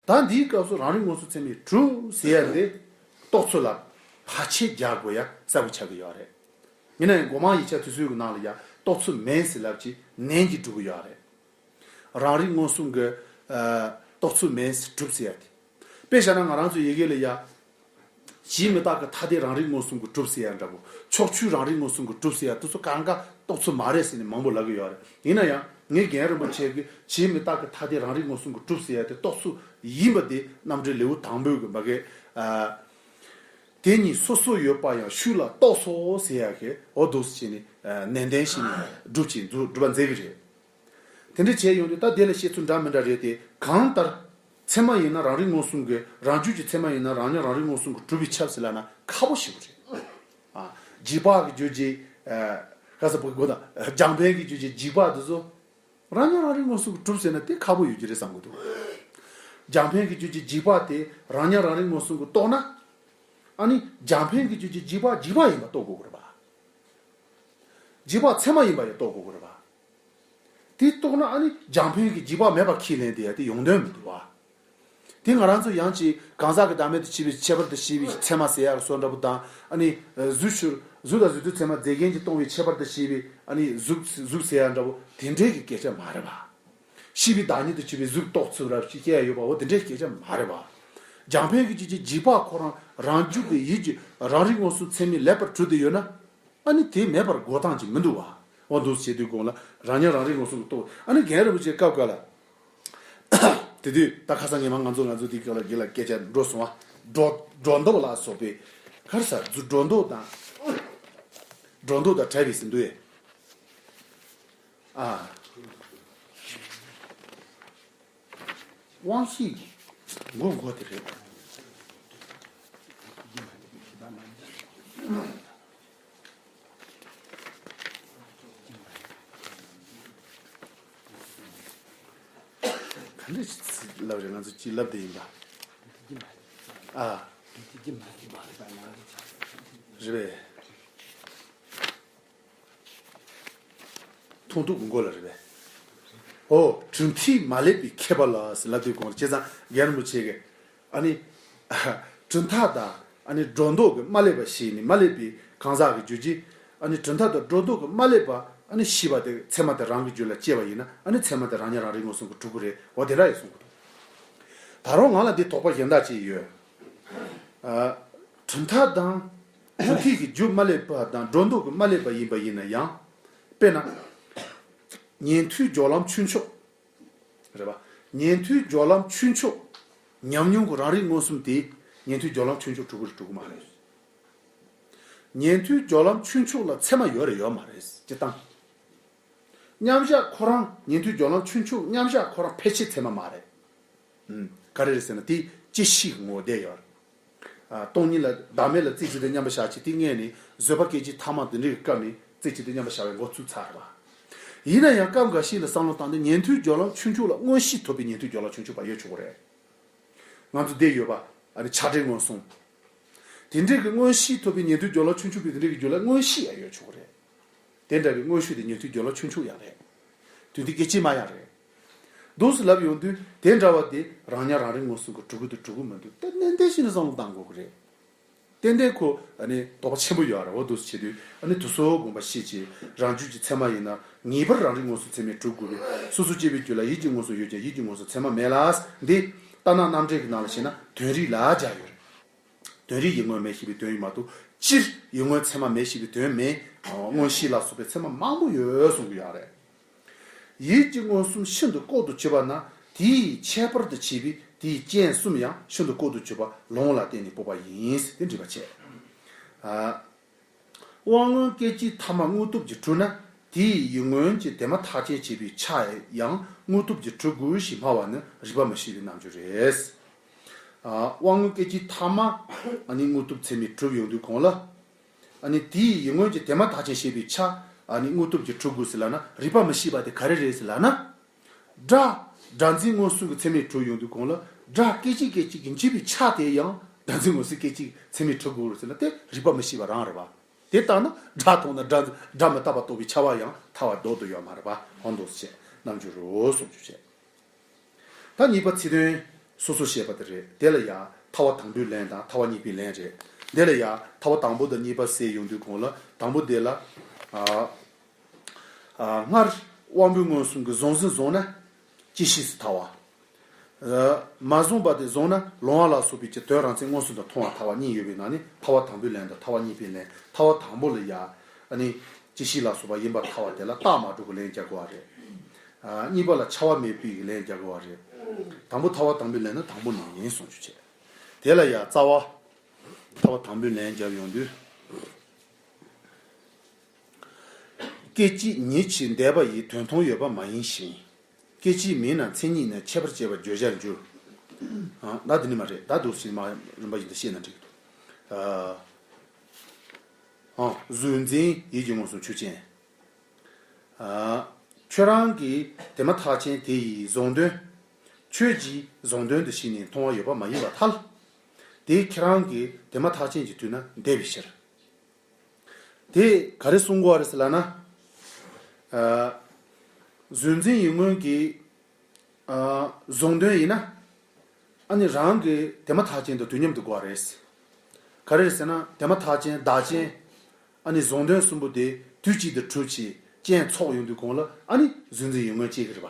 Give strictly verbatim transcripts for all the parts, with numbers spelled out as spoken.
ད་འདིའི་སྐབས་སུ་རང་རིག་མངོན་སུམ་ཚད་མས་གྲུབ་ཟེར་ཡ་འདི་རྟོགས་ཚུལ་ལ་བར་ཆད་རྒྱག་དགོས་ཡ་གསལ་པོ་ཆགས་ཀྱི་ཡོད་རེད། ཡིན་ན་ཡང་སྒོ་མང་ཡིག་ཆ་དེ་ཚོའི་ནང་ལ་ཡ་རྟོགས་ཚུལ་མེད་ཟེར་ལབ་ཀྱི་ནན་གྱིས་སྒྲུབ་ཀྱི་ཡོད་རེད། རང་རིག་མངོན་སུམ་གྱི་ཨ་རྟོགས་ཚུལ་མེད་གྲུབ་ཟེར་ཡ་དེ། དཔེ་བཞག་ན་ང་རང་ཚོའི་ཡི་གེ་ལ་ཡ། གཞི་མི་རྟག་གི་ཐ་དད་རང་རིག་མངོན་སུམ་གྱིས་གྲུབ་ཟེར་ཡ་འདྲ་པོ། ཕྱོགས་ཆོས་རང་རིག་མངོན་སུམ་གྱིས་གྲུབ་ཟེར་ཡ་དེ་ཚོ་གང་ག་རྟོགས་ཚུལ་མ་རེད་ཟེར་ནས་མང་པོ་ལབ་ཀྱི་ཡོད་རེད། ཡིན་ན་ཡང་ངས་རྒན་རིན་པོ་ཆེ་གིས་གཞི་མི་རྟག་གི་ཐ་དད་རང་རིག་མངོན་སུམ་གྱིས་གྲུབ་ཟེར་ཡ་དེ་རྟོགས་ཚུལ་ཡིན་པ་དེ་རྣམ་འགྲེལ་ལེའུ་དང་པོའི་གི་མ་གི། ཨ། དེ་གཉིས་སོ་སོར་ཡོད་པ་ཡང་ཤུགས་ལ་རྟོགས་སོ་ཟེར་ཡ་གི་འོ་འདུག་སེ་བྱས་ནས་ཨ་ནན་ཏན་བྱས་ནས་སྒྲུབ་ཅིང་འདུག་སྒྲུབ་པ་མཛད་ཀྱི་རེད། དེ་འདྲ་བྱས་ཡོང་དུས་ད་དེ་ལ་བཤད་ཚུལ་འདྲ་མི་འདྲ་རེད་དེ། གང་ལྟར་ཚད་མ་ཡིན་ན་རང་རིག་མངོན་སུམ་གྱི། རང་རྒྱུད་ཀྱི་ཚད་མ་ཡིན་ན་རང་ཉིད་རང་རིག་མངོན་སུམ་གྱིས་གྲུབ་པས་ཁྱབ་ཟེར་ལབ་ན་ཁག་པོ་ཞེ་པོ་རེད། ཨ། འཇིག་པ་གི་རྒྱུད་ཀྱི། ཨ། ག་ས་བུ་གོ་ད། རྒྱང་འཕེན་གྱི་རྒྱུད་ཀྱི་འཇིག་པ་དེ་ཚོ་རང་ཉིད་རང་རིག་མངོན་སུམ་གྱིས་གྲུབ་ཟེར་ན་དེ་ཁག་པོ་ཡོད་ཀྱི་རེད་བསམ་གྱི་འདུག་རྒྱང་འཕེན་གྱི་རྒྱུད་ཀྱི་འཇིག་པ་དེ་རང་ཉིད་རང་རིག་མངོན་སུམ་གྱིས་རྟོགས་ན། ཨ་ནི་རྒྱང་འཕེན་གྱི་རྒྱུད་ཀྱི་འཇིག་པ་འཇིག་པ་ཡིན་པ་རྟོགས་དགོས་ཀྱི་རེད་པ། འཇིག་པ་ཚད་མ་ཡིན་པ་ཡང་རྟོགས་དགོས་ཀྱི་རེད་པ། དེ་རྟོགས་ན་ཨ་ནི་རྒྱང་འཕེན་གྱི་འཇིག་པ་མེད་པ་ཁས་ལེན་དེ་ཡ་དེ་ཡོང་དོན་མི་འདུག་བ། དེ་ང་རང་ཚོ་ཡང་ཅིག་གང་ཟག་གི་བདག་མེད་དུ་ཕྱེ་བའི་ཁྱད་པར་དུ་ཕྱེ་བའི་ཚད་མ་ཟེར་ཡག་སོགས་འདྲ་པོ་དང་། ཨ་ནི་གཟུགས་ཕྱིར་གཟུགས་དང་གཟུགས་དུས་ཚད་མ་རྫས་རྒྱན་གྱིས་སྟོང་བའི་ཁྱད་པར་དུ་ཕྱེ་བའི་ཨ་ནི་གཟུགས་གཟུགས་ཟེར་ཡག་འདྲ་པོ་དེ་འདྲའི་གི་སྐད་ཆ་མ་རེད་བ། ཤེས་པའི་བདག་ཉིད་དུ་གྱུར་པའི་གཟུགས་རྟོགས་ཚུལ་རབ་ཅིག་སྐྱེ་ཡ་ཡོད་པ་འོ་དེ་འདྲའི་སྐད་ཆ་མ་རེད་བ། རྒྱང་འཕེན་གྱི་རྒྱུད་ཀྱི་འཇིག་པ་ཁོ་རང་རང་རྒྱུད་ཀྱི་ཡིད་ཀྱི་རང་རིག་མངོན་སུམ་ཚད་མས་ལེགས་པར་གྲུབ་སྟེ་ཡོད་ན། ཨ་ནི་དེ་མེད་པར་གོ་སྟངས་ཅིག་མི་འདུག་བ། འོ་འདུག་སེ་བྱེད་དུས་གོང་ལ་རང་ཉིད་རང་རིག་མངོན་སུམ་གྱིས་རྟོགས། ཨ་ནི་རྒན་རིན་པོ་ཆེ་སྐབས་འགའ་ལ། དེ་དུས་ད་ཁ་སང་ཉི་མ་ང་ཚོ་ང་ཚོ་དེ་ག་ལ་དགེ་ལ་སྐད་ཆ་འགྲོ་སོང་བ། སྒྲོ་སྒྲོ་འདོགས་ལ་སོགས་པའི་ག་རེ་ཟ་སྒྲོ་འདོགས་དང་། སྒྲོ་འདོགས་དང་བྲལ་བའི་ཟིན་འདུག་ཨེ། ཨ། དབང་ཤེས་ཀྱི་མགོ་མགོ་དེ་རེད། ག་འདྲ་ཞིག་ལབ་རེད། ང་ཚོ་ཅིག་ལབ་བསྡད་ཡིན་པ། ཨ། རེད་པས། མཐོང་ཐུག་གི་མགོ་ལ་རེད་པས། ཨོ། གྲུབ་མཐས་མ་བསླད་པའི་ཁྱད་པར་ལ་ཟེར་ལབ་དུས་གོང་ལ། བྱས་ཙང་རྒན་རིན་པོ་ཆེ་གིས་ཨ་ནི་གྲུབ་མཐའ་དང་ཨ་ནི་སྒྲོ་འདོགས་ཀྱིས་མ་བསླད་པ་ཞིག་ནི་མ་བསླད་པའི་གང་ཟག་གི་རྒྱུད་ཀྱི། ཨ་ནི་གྲུབ་མཐའ་དང་སྒྲོ་འདོགས་ཀྱིས་མ་བསླད་པ་ཨ་ནི་ཤེས་པ་དེ་ཚད་མ་དེ་རང་གི་རྒྱུད་ལ་སྐྱེས་པ་ཡིན་ན་ཨ་ནི་ཚད་མ་དེ་རང་ཉིད་རང་རིག་མངོན་སུམ་གྱིས་གྲུབ་ཀྱི་རེད། འོ་དེ་འདྲ་ཡིན་གསུང་གི་འདུག་ད་རུང་ང་ལ་འདི་དོགས་པ་གཞན་དག་ཅིག་ཡོད། ཨ། གྲུབ་མཐའ་དང་གྲུབ་མཐས་ཀྱི་རྒྱུ་མ་བསླད་པ་དང་སྒྲོ་འདོགས་ཀྱིས་མ་བསླད་པ་ཡིན་པ་ཡིན་ན་ཡང་། དཔེར་ན། ཉན་ཐོས་སྦྱོར་ལམ་ཆོས་མཆོག་རེད་པ། ཉན་ཐོས་སྦྱོར་ལམ་ཆོས་མཆོག་ཉམས་མྱོང་གི་རང་རིག་མངོན་སུམ་དེ་ཉན་ཐོས་སྦྱོར་ལམ་ཆོས་མཆོག་གྲུབ་ཀྱི་རེད་གྲུབ་ཀྱི་མ་རེད། ཉན་ཐོས་སྦྱོར་ལམ་ཆོས་མཆོག་ལ་ཚད་མ་ཡོད་རེད་ཡོད་མ་རེད། སྤྱིར་བཏང་། མཉམ་བཞག་ཁོ་རང་ཉན་ཐོས་སྦྱོར་ལམ་ཆོས་མཆོག་མཉམ་བཞག་ཁོ་རང་ཕལ་ཆེར་ཚད་མ་མ་རེད། ཨུམ། ག་རེ་རེད་ཟེར་ན་དེ་བཅད་ཤེས་ངོ་བསྡད་ཡོད་རེད། ཨ། སྟོང་ཉིད་ལ་བདག་མེད་ལ་རྩེ་གཅིག་ཏུ་མཉམ་པར་བཞག་ཅིག་དེ་སྔས་ནས་བཟོད་པ་སྐད་ཅིག་ཐ་མ་དེ་འདྲའི་སྐབས་ནས་རྩེ་གཅིག་ཏུ་མཉམ་པར་བཞག་པའི་འགོ་ཚུགས་ཚར་བ། ཡིན་ན་ཡང་སྐབས་འགའ་ཞིག་ལ་བསམ་བློ་བཏང་སྟེ་ཉན་ཐོས་སྦྱོར་ལམ་ཆོས་མཆོག་ལ་མངོན་ཤེས་ཐོབ་པའི་ཉན་ཐོས་སྦྱོར་ལམ་ཆོས་མཆོག་པ་ཡོད་ཆོག་གི་རེད། ང་ཚོ་བསྡད་ཡོད་པ། ཨ་ནི་ཆགས་བྲལ་མངོན་སུམ། དེ་འདྲའི་གི་མངོན་ཤེས་ཐོབ་པའི་ཉན་ཐོས་སྦྱོར་ལམ་ཆོས་མཆོག་པའི་དེ་འདྲའི་གི་རྒྱུད་ལ་མངོན་ཤེས་ཡང་ཡོད་ཆོག་གི་རེད། དེ་འདྲ་བའི་མངོན་ཤེས་དེ་ཉན་ཐོས་སྦྱོར་ལམ་ཆོས་མཆོག་ཡང་རེད། དུས་འདི་སྐད་ཅིག་མ་ཡང་རེད། འདུག་སེ་ལབ་ཡོང་དུས་དེ་འདྲ་བ་དེ་རང་ཉིད་རང་རིག་མངོན་སུམ་གྱིས་གྲུབ་ཀྱི་འདུག་གྲུབ་ཀྱི་མི་འདུག་དེ་ནན་ཏན་བྱས་ནས་བསམ་བློ་བཏང་དགོས་ཀྱི་རེད། ཏན་ཏན་ཁོ་ཨ་ནི་དོགས་པ་ཆེན་པོ་ཡོད་རེད། འོ་འདུག་སེ་བྱེད་དུས་ཨ་ནི་དུ་སོ་དགོངས་པ་བཞེས་བྱས་རང་རྒྱུད་ཀྱི་ཚད་མ་ཡིན་ན་ངེས་པར་རང་རིག་མངོན་སུམ་ཚད་མས་གྲུབ་དགོས་པས། སོ་སོ་སྐྱེ་བོའི་རྒྱུད་ལ་ཡིད་ཀྱི་མངོན་སུམ་ཡོད་ཀྱང་ཡིད་ཀྱི་མངོན་སུམ་ཚད་མ་མེད་ལ། འདི་ལྟར་སྣང་རྣམ་འགྲེལ་གྱི་ནང་ལ་བྱས་ན་དོན་རིག་ལ་སྦྱར་ཡོད་རེད། དོན་རིག་ཡིད་མངོན་མེད་ཞེས་པའི་དོན་ཡིན་མ་གཏོགས་སྤྱིར་ཡིད་མངོན་ཚད་མ་མེད་ཞེས་པའི་དོན་མེད། མངོན་ཤེས་ལ་སོགས་པའི་ཚད་མ་མང་པོ་ཡོད་གསུང་གི་ཡོད་རེད། ཡིད་ཀྱི་མངོན་སུམ་ཤིན་ཏུ་ལྐོག་ཏུ་གྱུར་པ་ན་དེའི་ཁྱད་པར་དུ་བྱས་པའི་དེའི་རྐྱེན་གསུམ་ཡང་ཤིན་ཏུ་ལྐོག་ཏུ་གྱུར་པ་ལོང་ལ་བརྟེན་ནས་སྤོབས་པ་ཡིན་ཟེར་དེ་འགྲེལ་པ་བྱས། ཨ། དབང་མངོན་སྐད་ཅིག་ཐ་མ་དངོས་སྟོབས་ཀྱིས་གྲུབ་ན་དེའི་ཡིད་མངོན་གྱི་དེ་མ་ཐག་ཆད་བྱས་པའི་ཆ་ཡང་དངོས་སྟོབས་ཀྱིས་གྲུབ་དགོས་ཞེས་སྨྲ་བ་ནི་རིགས་པ་མི་ཤེས་པའི་རྣམ་འགྱུར་རེད། ཨ། དབང་མངོན་སྐད་ཅིག་ཐ་མ་ཨ་ནི་དངོས་སྟོབས་ཚད་མས་གྲུབ་ཡོང་དུས་གོང་ལ། ཨ་ནི་དེའི་ཡིད་མངོན་གྱི་དེ་མ་ཐག་ཆད་བྱས་པའི་ཆ་ཨ་ནི་དངོས་སྟོབས་ཀྱིས་གྲུབ་དགོས་ཟེར་ལབ་ན་རིགས་པ་མི་ཤེས་པ་དེ་ག་རེ་རེད་ཟེར་ལབ་ན། སྒྲ་སྒྲ་འཛིན་མངོན་སུམ་གྱི་ཚད་མས་གྲུབ་ཡོང་དུས་གོང་ལ་སྒྲ་སྐད་ཅིག་སྐད་ཅིག་གིས་འབྱེད་པའི་ཆ་དེ་ཡང་སྒྲ་འཛིན་མངོན་སུམ་སྐད་ཅིག་ཚད་མས་གྲུབ་དགོས་རེད་ཟེར་ན་དེ་རིགས་པ་མི་ཤེས་པ་རང་རེད་པ། དེ་ལྟར་ན་སྒྲ་མཐོང་ན་སྒྲ་སྒྲ་མི་རྟག་པ་རྟོགས་པའི་ཁྱབ་པ་ཡང་ཐལ་བ་ལྡོག་ཏུ་ཡོད་མ་རེད་པ། འོ་འདུག་སེ་བྱས་རྣམ་འགྱུར་རོ་གསུང་རྒྱུ་བྱས། ད་གཉིས་པ་ཚིག་དོན་ སོ་སོ་བཤད་པ་དེ་རེད། དེ་ལ་ཡང་ཐར་པ་དང་པོའི་ལན་དང་ཐར་པ་གཉིས་པའི་ལན་རེད། དེ་ལ་ཡང་ཐར་པ་དང་པོ་དང་གཉིས་པ་ཟེར་ཡོང་དུས་གོང་ལ་དང་པོ་དེ་ལ་ཨ་ཨ་སྔར་དབང་པོའི་མངོན་སུམ་གྱིས་གཟུང་འཛིན་བཟུང་ན་སྐྱེ་ཤི་སུ་ཐར་བ། ཨ་མ་བཟུང་བ་དེ་བཟུང་ན་ལོང་བ་ལ་སོགས་པའི་ཀྱི་དོན་རང་མཚན་མངོན་སུམ་དུ་མཐོང་བ་ཐར་བ་གཉིས་ཡོད་པའི་ནང་ནས་ཐར་པ་དང་པོའི་ལན་དང་ཐར་པ་གཉིས་པའི་ལན། ཐར་པ་དང་པོ་ལ་ཡང་ཨ་ནི་སྐྱེ་ཤི་ལ་སོགས་པ་ཡིན་པར་ཐལ་བ་དེ་ལ་རྟགས་མ་གྲུབ་ཀྱི་ལན་རྒྱག་དགོས་པ་རེད། ཨ་གཉིས་པ་ལ་འཆར་བ་མེད་པའི་ལན་རྒྱག་དགོས་པ་རེད། དང་པོ་ཐར་པ་དང་པོའི་ལན་ནི་དང་པོ་ནས་ཡིན་གསུངས་རྒྱུ་བྱས། དེ་ལ་ཡང་རྩ་བ། ཐར་པ་དང་པོའི་ལན་རྒྱབ་ཡོང་དུས། སྐད་ཅིག་ཉིད་ཀྱིས་འདས་པ་ཡི་དོན་མཐོང་ཡོད་པ་མ་ཡིན་ཞིང་། སྐད་ཅིག་མིན་ན་མཚན་ཉིད་ནི་ཁྱད་པར་བྱེད་པར་བརྗོད་བྱར་འགྱུར། ཨ་ད་འདི་ནི་མ་རེད། ད་འདུག་སེ་མ་རིམ་པ་བཞིན་དུ་བཤད་ན་འགྲིག་གི་འདུག་ཨ་གཟུང་འཛིན་ཡིད་ཀྱི་མངོན་སུམ་ཆོས་ཅན། ཨ་ཁྱོད་རང་གིས་དེ་མ་ཐག་ཆད་དེ་ཡི་གཟུང་དོན། ཁྱོད་ཀྱིས་གཟུང་དོན་དུ་ཤེས་ནས་མཐོང་བ་ཡོད་པ་མ་ཡིན་པར་ཐལ། དེ་ཁྱེད་རང་གིས་དེ་མ་ཐག་ཆད་ཀྱི་དུས་ན་འདས་པའི་ཕྱིར། དེ་ག་རེ་གསུང་གི་ཡོད་རེད་ཟེར་ལབ་ན། ཨ་གཟུང་འཛིན་ཡིད་མངོན་གྱི་ཨ་གཟུང་དོན་ཡིན་ན། ཨ་ནི་རང་གི་དེ་མ་ཐག་ཆད་དུ་དུས་མཉམ་དུ་དགོས་པ་རེད། ག་རེ་རེད་ཟེར་ན་དེ་མ་ཐག་ཆད་བདག་རྐྱེན། ཨ་ནི་གཟུང་དོན་གསུམ་པོ་དེ་དུས་གཅིག་ཏུ་གྲུབ་ཅིང་རྐྱེན་ཚོགས་ཡོང་དུས་གོང་ལ་ཨ་ནི་གཟུང་འཛིན་ཡིད་མངོན་སྐྱེ་གི་རེད་པ།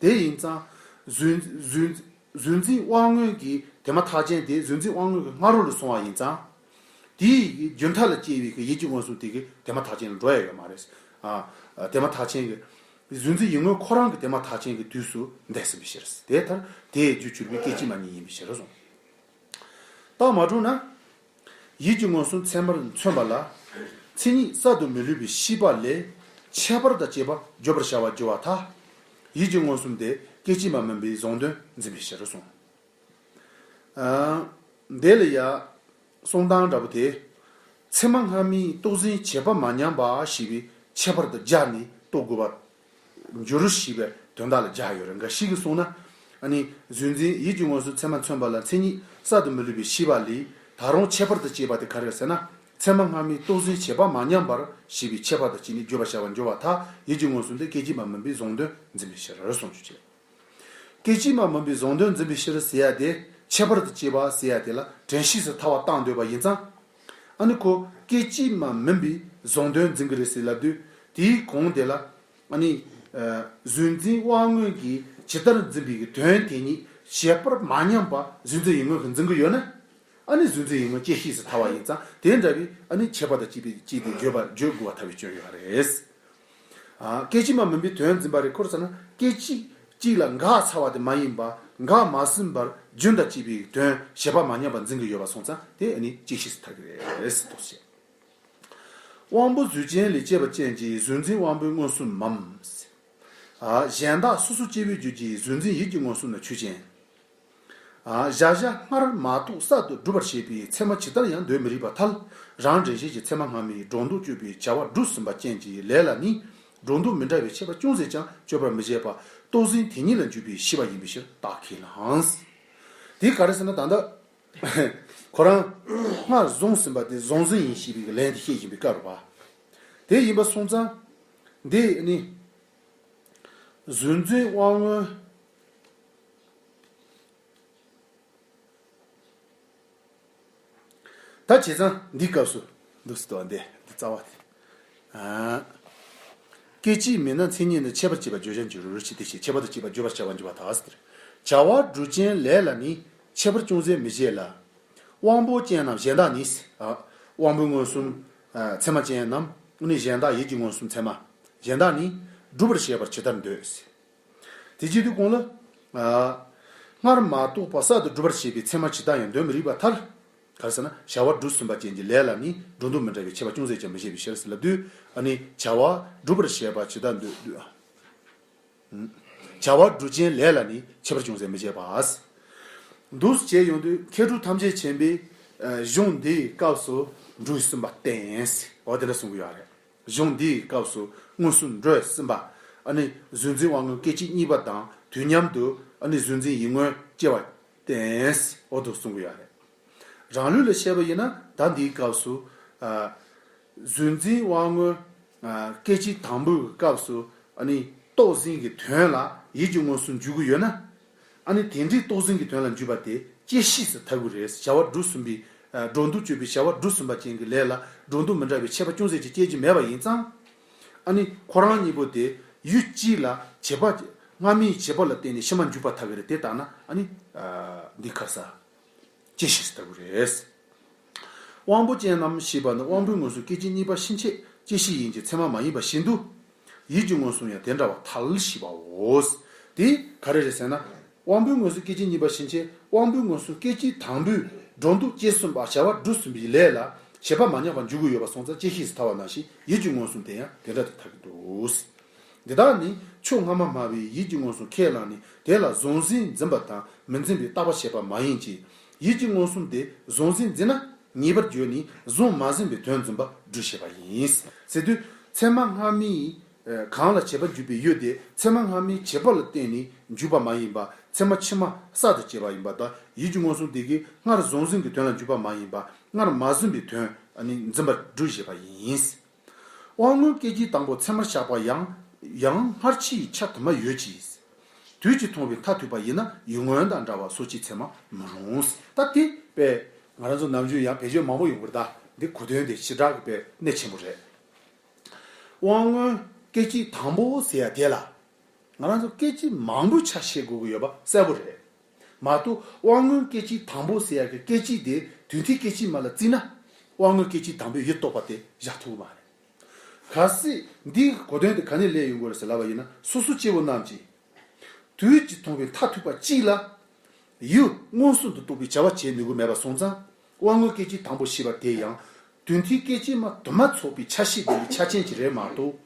དེ་ཡིན་ཙང་། གཟུང་གཟུང་གཟུང་འཛིན་དབང་མངོན་གྱི་དེ་མ་ཐག་ཆད་དེ་གཟུང་འཛིན་དབང་མངོན་གྱི་སྔ་རོལ་ལ་སོང་བ་ཡིན་ཙང་། དེའི་རྒྱུན་མཐའ་ལ་སྐྱེས་པའི་གི་ཡིད་ཀྱི་མངོན་སུམ་དེ་གི་དེ་མ་ཐག་ཆད་ལ་འགྲོ་ཡ་ཡོད་མ་རེད། ཨ་དེ་མ་ཐག་ཆད་གི་གཟུང་འཛིན་ཡིད་མངོན་ཁོ་རང་གི་དེ་མ་ཐག་ཆད་གི་དུས་སུ་འདས་ཟིན་པའི་ཕྱིར། དེ་ལྟར་དེའི་རྒྱུ་གྱུར་པའི་སྐད་ཅིག་མ་ཉིད་ཡིན་པའི་ཕྱིར་གསུངས། རྟགས་མ་གྲུབ་ན། ཡིད་ཀྱི་མངོན་སུམ་ཚད་མར་མཚོན་པ་ལ། མཚན་ཉིད་གསར་དུ་མི་སླུ་བའི་ཤེས་པ་ལས་ཁྱད་པར་དང་བཅས་པ་བརྗོད་པར་བྱ་བར་འགྱུར་བར་ཐལ། ཡིད་ཀྱི་མངོན་སུམ་དེ་སྐད་ཅིག་མ་མིན་པའི་གཟུང་དོན་འཛིན་པའི་ཕྱིར་གསུངས། ཨ་འདི་ལ་ཡང་གསུང་སྟངས་འདྲ་པོ་དེ། ཚད་མ་སྔ་མས་རྟོགས་ཟིན་བྱེད་པ་མ་ཉམས་པ་ཞེས་པའི་ཁྱད་པར་དུ་སྦྱར་ནས་རྟོགས་དགོས་པ། འགྱུར་ཞེས་པའི་དོན་དག་ལ་སྦྱར་ཡོད་རེད། འགའ་ཞིག་གིས་གསུངས་ན། ཨ་ནི་གཟུང་འཛིན་ཡིད་ཀྱི་མངོན་སུམ་ཚད་མར་མཚོན་པ་ལ་མཚན་ཉིད་གསར་དུ་མི་སླུ་བའི་ཤེས་པ་ལས་ད་རུང་ཁྱད་པར་དུ་སྐྱེས་པ་དེ་ག་རེ་རེད་ཟེར་ན། ཚད་མ་སྔ་མས་རྟོགས་ཟིན་བྱེད་པ་མ་ཉམས་པར་ཞེས་པའི་ཁྱད་པར་དུ་སྐྱེས་ནས་བརྗོད་པར་བྱ་བར་འགྱུར་བར་ཐལ། ཡིད་ཀྱི་མངོན་སུམ་དེ་སྐད་ཅིག་མ་མིན་པའི་གཟུང་དོན་འཛིན་པའི་ཕྱིར་གསུངས་རྒྱུ་བྱས། སྐད་ཅིག་མ་མིན་པའི་གཟུང་དོན་འཛིན་པའི་ཕྱིར་ཟེར་ཡ་དེ་ཁྱད་པར་དུ་སྐྱེས་པ་ཟེར་ཡ་དེ་ལ་དྲན་ཤེས་སུ་ཐལ་བ་བཏང་འདོད་པ་ཡིན་ཙང་། ཨ་ནི་ཁོ་སྐད་ཅིག་མ་མིན་པའི་གཟུང་དོན་འཛིན་གྱི་རེད་ཟེར་ལབ་དུས་དེའི་གོང་དེ་ལ། ཨ་ནི། ཨ་གཟུང་འཛིན་དབང་མངོན་གྱིས་ཇི་ལྟར་འཛིན་པའི་གི་དོན་དེ་ཉིད་བྱེད་པར་མ་ཉམས་པ་གཟུང་འཛིན་ཡིད་མངོན་གྱིས་འཛིན་གྱི་ཡོད་ན། ཨ་ནི་གཟུང་འཛིན་ཡིད་མངོན་སྐྱེ་ཤེས་སུ་ཐལ་བ་ཡིན་ཙང་དེ་འདྲ་བའི་ཨ་ནི་ཁྱད་པར་དང་བཅས་པའི་བཅས་ཏེ་བརྗོད་པ་བརྗོད་དགོས་པ་ཐལ་བའི་སྐྱོན་ཡོད་རེད། ཨ་སྐད་ཅིག་མ་མིན་པའི་དོན་འཛིན་པ་རེད། ཁོ་རེ་ཟེར་ན་སྐད་ཅིག་གཅིག་ལ་འགགས་ཚར་བ་དེ་མ་ཡིན་པ་འགགས་མ་ཟིན་པར་རྒྱུན་དང་བཅས་པའི་དོན་བྱེད་པ་མ་ཉམས་པར་འཛིན་གྱི་ཡོད་པ་སོང་ཙང་དེ་ཨ་ནི་སྐྱེ་ཤེས་སུ་ཐལ་གྱི་རེད་ཟེར་དོགས་བྱས། དབང་པོ་རྫས་ཅན་ལས་སྐྱེས་པ་ཅན་གྱི་གཟུང་འཛིན་དབང་པོའི་མངོན་སུམ་མམ། ཨ་གཞན་དག་སོ་སོ་སྐྱེ་བོའི་རྒྱུད་ཀྱི་གཟུང་འཛིན་ཡིད་ཀྱི་མངོན་སུམ་ནི་ཆོས་ཅན། ཨ་གཞལ་བྱ་སྔར་མ་རྟོགས་གསར་དུ་སྒྲུབ་པར་བྱེད་པའི་ཚད་མ་ཇི་ལྟར་ཡང་འདོད་མི་རིགས་པར་ཐལ། རང་དྲན་ཤེས་ཀྱི་ཚད་མ་སྔ་མས་སྒྲོ་འདོགས་གཅོད་པའི་བྱ་བ་སྒྲུབ་ཟིན་པ་ཅན་གྱི་ལས་ལ་ནི་སྒྲོ་འདོགས་མི་འདྲ་བའི་ཁྱད་པར་ཅུང་ཟད་ཀྱང་གཅོད་པར་མི་བྱེད་པ་རྟོགས་ཟིན་དེ་ཉིད་ལ་འཇུག་པའི་ཤེས་པ་ཡིན་པའི་ཕྱིར་རྟགས་ཁས་བླངས། དེ་ག་རེ་ཟེར་ན་ད་ལྟ། ཁོ་རང་སྔར་བཟུང་ཟིན་པ་དེ་གཟུང་འཛིན་ཡིན་ཞེས་པའི་ལན་དེ་བཤད་བཞིན་པའི་སྐབས་རེད་པ། དེ་ཡིན་པ་སོང་ཙང་། འདི་ནི། གཟུང་འཛིན་དབང་མངོན། ད་བྱས་ཙང་འདིའི་སྐབས་སུ་འདུག་སེ་འདུག་པ་འདི་འདི་རྩ་བ་དེ། ཨ། སྐད་ཅིག་མིན་ན་མཚན་ཉིད་ནི་ཁྱད་པར་བྱེད་པ་བརྗོད་བྱར་འགྱུར་རོ་ཞེས་དེ་བཞིན་ཁྱད་པར་དུ་བྱེད་པ་བརྗོད་པར་བྱ་བར་འགྱུར་བར་ཐལ་ཟེར། བྱ་བ་སྒྲུབ་ཅན་ལས་ལ་ནི་ཁྱད་པར་ཅུང་ཟད་མི་བྱེད་ལ། དབང་པོ་ཅན་རྣམས་གཞན་དག་ནི། ཨ། དབང་པོའི་མངོན་སུམ། ཨ། ཚད་མ་ཅན་རྣམས་ནི་གཞན་དག་ཡིད་ཀྱི་མངོན་སུམ་ཚད་མ། གཞན་དག་ནི་སྒྲུབ་པར་བྱེད་པར་ཇི་ལྟར་འདོད། དེ་བྱེད་དུས་གོང་ལ། ཨ། སྔར་མ་རྟོགས་པ་གསར་དུ་སྒྲུབ་པར་བྱེད་པའི་ཚད་མ་ཇི་ལྟར་ཡང་འདོད་མི་རིགས་པར་ཐལ། ག་རེ་ཟེར་ན་བྱ་བ་སྒྲུབ་ཟིན་པ་ཅན་གྱི་ལས་ལ་ནི་སྒྲོ་འདོགས་མི་འདྲ་བའི་ཁྱད་པར་ཅུང་ཟད་ཀྱང་མི་བྱེད་པའི་ཕྱིར་ཟེར་ལབ་དུས་ཨ་ནི་བྱ་བ་སྒྲུབ་པར་བྱེད་པ་ཇི་ལྟར་འདོད་འདོད། བྱ་བ་སྒྲུབ་ཅན་ལས་ལ་ནི་ཁྱད་པར་ཅུང་ཟད་མི་བྱེད་པ། འདུག་སེ་བྱས་ཡོང་དུས་མཁས་གྲུབ་ཐམས་ཅད་མཁྱེན་པས་གཞུང་འདིའི་སྐབས་སུ་འགྲོས་ཟིན་པ་བསྟན། འོ་དེ་འདྲ་གསུང་གི་ཡོད་རེད། གཞུང་འདིའི་སྐབས་སུ་མངོན་སུམ་འགྲོས་ཟིན་པ། ཨ་ནི་གཟུང་འཛིན་དབང་མངོན་སྐད་ཅིག་གཉིས་པ་དང་དུས་མཉམ་དུ་ཨ་ནི་གཟུང་འཛིན་ཡིད་མངོན་སྐྱེ་བ་བསྟན། འོ་དེ་གསུང་གི་ཡོད་རེད། རང་ལུགས་ལ་བཤད་པ་ཡིན་ན་ད་འདིའི་སྐབས་སུ། ཨ། གཟུང་འཛིན་དབང་མངོན། ཨ། སྐད་ཅིག་དང་པོའི་སྐབས་སུ་ཨ་ནི་རྟོགས་ཟིན་གྱི་དོན་ལ་ཡིད་ཀྱི་མངོན་སུམ་འཇུག་གི་ཡོད་ན། ཨ་ནི་དེ་འདྲའི་རྟོགས་ཟིན་གྱི་དོན་ལ་འཇུག་པ་དེ་བཅད་ཤེས་སུ་ཐལ་གྱི་རེད། བྱ་བ་སྒྲུབ་ཟིན་པའི་ཨ་སྒྲོ་འདོགས་གཅོད་པའི་བྱ་བ་སྒྲུབ་ཟིན་པ་ཅན་གྱི་ལས་ལ་སྒྲོ་འདོགས་མི་འདྲ་བའི་ཁྱད་པར་ཅུང་ཟད་ཅིག་བཅད་རྒྱུ་མེད་པ་ཡིན་ཙང་། ཨ་ནི་ཁོ་རང་གཉིས་པོ་དེ་ཡུལ་གཅིག་ལ་བྱེད་པ་སྔ་མའི་བྱེད་པ་ལ་བརྟེན་ནས་ཕྱི་མ་འཇུག་པར་ཐལ་གྱི་རེད། དེ་ལྟར་ན་ཨ་ནི་ཨ་འདི་ཁར་ས། བཅད་ཤེས་སུ་ཐལ་གྱི་རེད། དབང་པོ་ཅན་རྣམས་ཞེས་པ་ནི་དབང་པོའི་མངོན་སུམ་སྐད་ཅིག་གཉིས་པ་ཕྱིན་ཆད་བཅད་ཤེས་ཡིན་གྱི་ཚད་མ་མ་ཡིན་པ་བཞིན་དུ། ཡིད་ཀྱི་མངོན་སུམ་ཡང་དེ་འདྲ་བར་ཐལ་ཞེས་པའོ། དེ་ག་རེ་རེད་ཟེར་ན། དབང་པོའི་མངོན་སུམ་སྐད་ཅིག་གཉིས་པ་ཕྱིན་ཆད་དབང་པོའི་མངོན་སུམ་སྐད་ཅིག་དང་པོས་སྒྲོ་འདོགས་བཅད་ཟིན་པ་བྱ་བ་སྒྲུབ་ཟིན་པའི་ལས་ལ་བྱེད་པ་མ་ཉམས་པར་འཇུག་གི་ཡོད་པ་སོང་ཙང་བཅད་ཤེས་སུ་ཐལ་བ་ནང་བཞིན་ཡིད་ཀྱི་མངོན་སུམ་དེ་ཡང་དེ་འདྲ་དེ་ཐལ་གྱི་འདུག། འདི་དག་ནི་ཕྱོགས་སྔ་མ་སྨྲ་བའི་ཡིད་ཀྱི་མངོན་སུམ་ཁས་བླངས་ནས་དེ་ལ་གཟུང་འཛིན་འཛིན་པ་དང་མི་འཛིན་པའི་བརྟག་པ་བྱེད་པ་མ་ཡིན་གྱི། ཡིད་ཀྱི་མངོན་སུམ་དེ་གཟུང་འཛིན་འཛིན་ན་ཉེས་པར་གྱུར་ནས་གཟུང་མ་ཟིན་པའི་དོན་འཛིན་པ་སྒྲུབ་བྱེད་པ་ཡིན། ཟེར་དུས་ཚད་མ་སྔ་མའི་གང་ལ་བྱེད་པ་འཇུག་པའི་ཡུལ་དེ་ཚད་མ་སྔ་མའི་བྱེད་པ་ལ་བརྟེན་ནས་འཇུག་པ་མ་ཡིན་པ། ཚད་མ་ཕྱི་མ་གསར་དུ་སྐྱེ་བ་ཡིན་པ་དང་། ཡིད་ཀྱི་མངོན་སུམ་དེ་གིས་སྔར་གཟུང་ཟིན་གྱི་དོན་ལ་འཇུག་པ་མ་ཡིན་པ། སྔར་མ་ཟིན་པའི་དོན་ནི་འཛིན་པ་སྒྲུབ་བྱེད་པ་ཡིན། དབང་མངོན་སྐད་ཅིག་དང་པོ་ཚད་མར་བཞག་པ་ཡང་ཡང་སྔར་ཕྱི་ཡི་ཆ་དུ་མ་ཡོད་ཀྱི། དུས་ཀྱིས་མཐོང་བའི་མཐར་ཐུག་པ་ཡིན་ན་ཡུལ་ངོ་བོ་དང་འདྲ་བ་སོ་སྐྱེའི་ཚད་མ་མི་རུང་། ད་དེ་དཔེ་ང་རང་ཚོ་ནམ་རྒྱུན་ཡང་བེད་སྤྱོད་མང་པོ་ཡོང་གི་རེད། ད་འདི་གོ་དོན་དེ་ཞེ་དྲག་གི་དཔེ་གནད་ཆེན་པོ་རེད། དབང་མངོན་སྐད་ཅིག་དང་པོ་ཟེར་ཡ་དེ་ལ་ང་རང་ཚོ་སྐད་ཅིག་མང་པོ་ཆ་བཞག་དགོས་ཀྱི་ཡོད་པ་གསལ་པོ་རེད། མ་གཏོགས་དབང་མངོན་སྐད་ཅིག་དང་པོ་ཟེར་ཡ་གི་སྐད་ཅིག་དེ་དུས་མཐའི་སྐད་ཅིག་མ་ལ་བརྩིས་ན། དབང་མངོན་སྐད་ཅིག་དང་པོའི་ཡུལ་རྟོགས་པ་དེ་བཞག་ཐུབ་ཀྱི་མ་རེད། གལ་སྲིད་འདིའི་གོ་དོན་དེ་ག་ནས་སླེབས་ཡོང་གི་རེད་ཟེར་ལབ་པ་ཡིན་ན། སོ་སོ་སྐྱེ་བོ་རྣམས་ཀྱིས་དུས་ཀྱིས་མཐོང་བའི་མཐར་ཐུག་པ་གཅིག་ལ་ཡུལ་མངོན་སུམ་དུ་རྟོགས་པའི་བྱ་བ་བྱེད་ནུས་ཀྱི་མེད་པ་སོང་ཙང་། དབང་མངོན་སྐད་ཅིག་དང་པོ་ཞེས་པ་དེ་ཡང་དུས་མཐའི་སྐད་ཅིག་མ་དུ་མ་ཚོགས་པའི་ཆ་ཤས་དེ་ལས་ཆ་ཅན་ཅིག་རེད་མ་གཏོགས།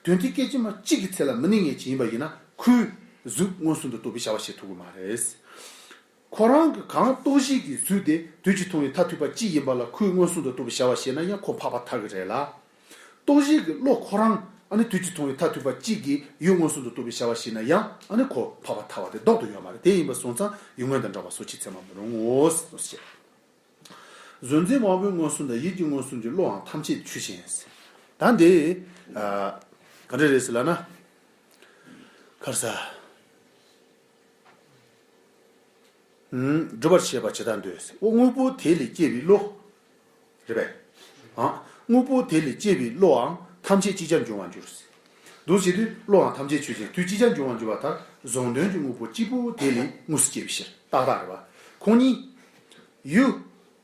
དུས་མཐའི་སྐད་ཅིག་མ་གཅིག་གི་ཚད་ལ་མི་གནས་ངེས་ཅིག་ཡིན་པ་ཡིན་ན། ཁོའི་གཟུགས་མངོན་སུམ་དུ་རྟོགས་པའི་བྱ་བ་བྱེད་ཐུབ་ཀྱི་མ་རེད། ཁོ་རང་གི་གང་རྟོགས་གཞི་གི་གཟུགས་དེ་དུས་ཀྱིས་མཐོང་བའི་མཐར་ཐུག་པ་གཅིག་ཡིན་པ་ལ་ཁོས་མངོན་སུམ་དུ་རྟོགས་པའི་བྱ་བ་བྱས་ན་ཡང་ཁོ་འཕགས་པ་ཐལ་གྱི་རེད་ལ། རྟོགས་གཞི་གི་བློ་ཁོ་རང་ཨ་ནི་དུས་ཀྱིས་མཐོང་བའི་མཐར་ཐུག་པ་གཅིག་གིས་ཡུལ་མངོན་སུམ་དུ་རྟོགས་པའི་བྱ་བ་བྱས་ན་ཡང་ཨ་ནི་ཁོ་འཕགས་པ་ཐལ་བ་དེ་ལྡོག་ཏུ་ཡོད་མ་རེད། དེ་ཡིན་པ་སོང་ཙང་ཡུལ་ངོ་བོ་དང་འདྲ་བ་སོ་སྐྱེའི་ཚད་མ་མི་རུང་ངོ་། གཟུང་འཛིན་དབང་པོའི་མངོན་སུམ་དང་ཡིད་ཀྱི་མངོན་སུམ་གྱི་བློའང་ཐམས་ཅད་ཆོས་ཅན། ད་འདི་ཨ་ག་འདྲ་རེད་ཟེར་ལབ་ན། ཁར་ས། ཨུམ། སྒྲུབ་པར་བྱེད་པ་ཇི་ལྟར་འདོད། དངོས་པོ་དེ་ལས་སྐྱེས་པའི་བློ། རེད་པས། ཨ། དངོས་པོ་དེ་ལས་སྐྱེས་པའི་བློའང་ཐམས་ཅད་ཅིག་ཅར་འབྱུང་བར་འགྱུར། འདུ་བྱེད་དུས་བློའང་ཐམས་ཅད་ཆོས་ཅན། དུས་ཅིག་ཅར་འབྱུང་བར་འགྱུར་བ་ལྟར་གཟུང་དོན་གྱི་དངོས་པོ་གཅིག་པུ་དེ་ལས་དངོས་སུ་སྐྱེས་པའི་ཕྱིར། ཏག་ཏག་རེད་པ། ཁོང་གཉིས། ཡུལ།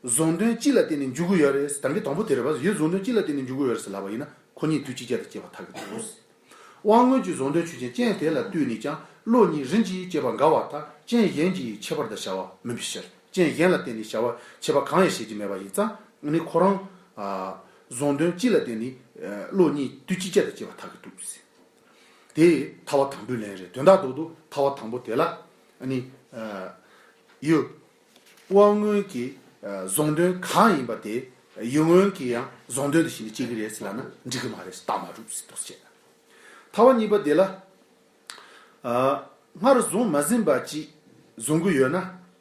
གཟུང་དོན་གཅིག་ལ་བརྟེན་ནས་འཇུག་གི་ཡོད་རེད། ད་གིན་དང་པོ་དེ་རེད་པ། ཡུལ་གཟུང་དོན་གཅིག་ལ་བརྟེན་ནས་འཇུག་གི་ཡོད་རེད་ཟེར་ལབ་པ་ཡིན་ན་ཁོ་གཉིས་དུས་གཅིག་ཅར་དུ་སྐྱེ་བར་ཐལ་གྱི་འདུག། དབང་མངོན་གྱི་གཟུང་དོན་ཆོས་ཅན། རྐྱེན་དེ་ལ་ལྟོས་ནས་ཀྱང་བློ་གཉིས་རིམ་གྱིས་སྐྱེ་བར་འགལ་བ་ལྟར་རྐྱེན་གཞན་གྱིས་ཁྱད་པར་དུ་བྱ་བ་མིན་པའི་ཕྱིར། རྐྱེན་གཞན་ལ་བརྟེན་ནས་བྱ་བ་ཁྱད་པར་གང་ཡང་བྱེད་ཀྱི་མེད་པ་ཡིན་ཙང་། ཨ་ནི་ཁོ་རང་ཨ་གཟུང་དོན་གཅིག་ལ་བརྟེན་ནས་ཨ་བློ་གཉིས་དུས་གཅིག་ཅར་དུ་སྐྱེ་བར་ཐལ་གྱི་འདུག། དེ་ཐལ་བ་དང་པོའི་ལན་རེད། དོན་དག་རྡོག་རྡོག་ཐལ་བ་དང་པོ་དེ་ལ་ཨ་ནི་ཨ་ཡུལ། དབང་མངོན་གྱི་ཨ་གཟུང་དོན་གང་ཡིན་པ་དེ་ཡུལ་ངོ་གིས་ཡང་གཟུང་དོན་དུ་བྱས་ནས་སྐྱེ་གི་རེད་ཟེར་ལབ་ན་འགྲིག་གི་མ་རེད། རྟགས་མ་གྲུབ་ཟེར་དུས་བྱས། ཐལ་བ་གཉིས་པ་དེ་ལ། ཨ་སྔར་གཟུང་མ་ཟིན་པ་ཅིག་གཟུང་གི་ཡོད་ན།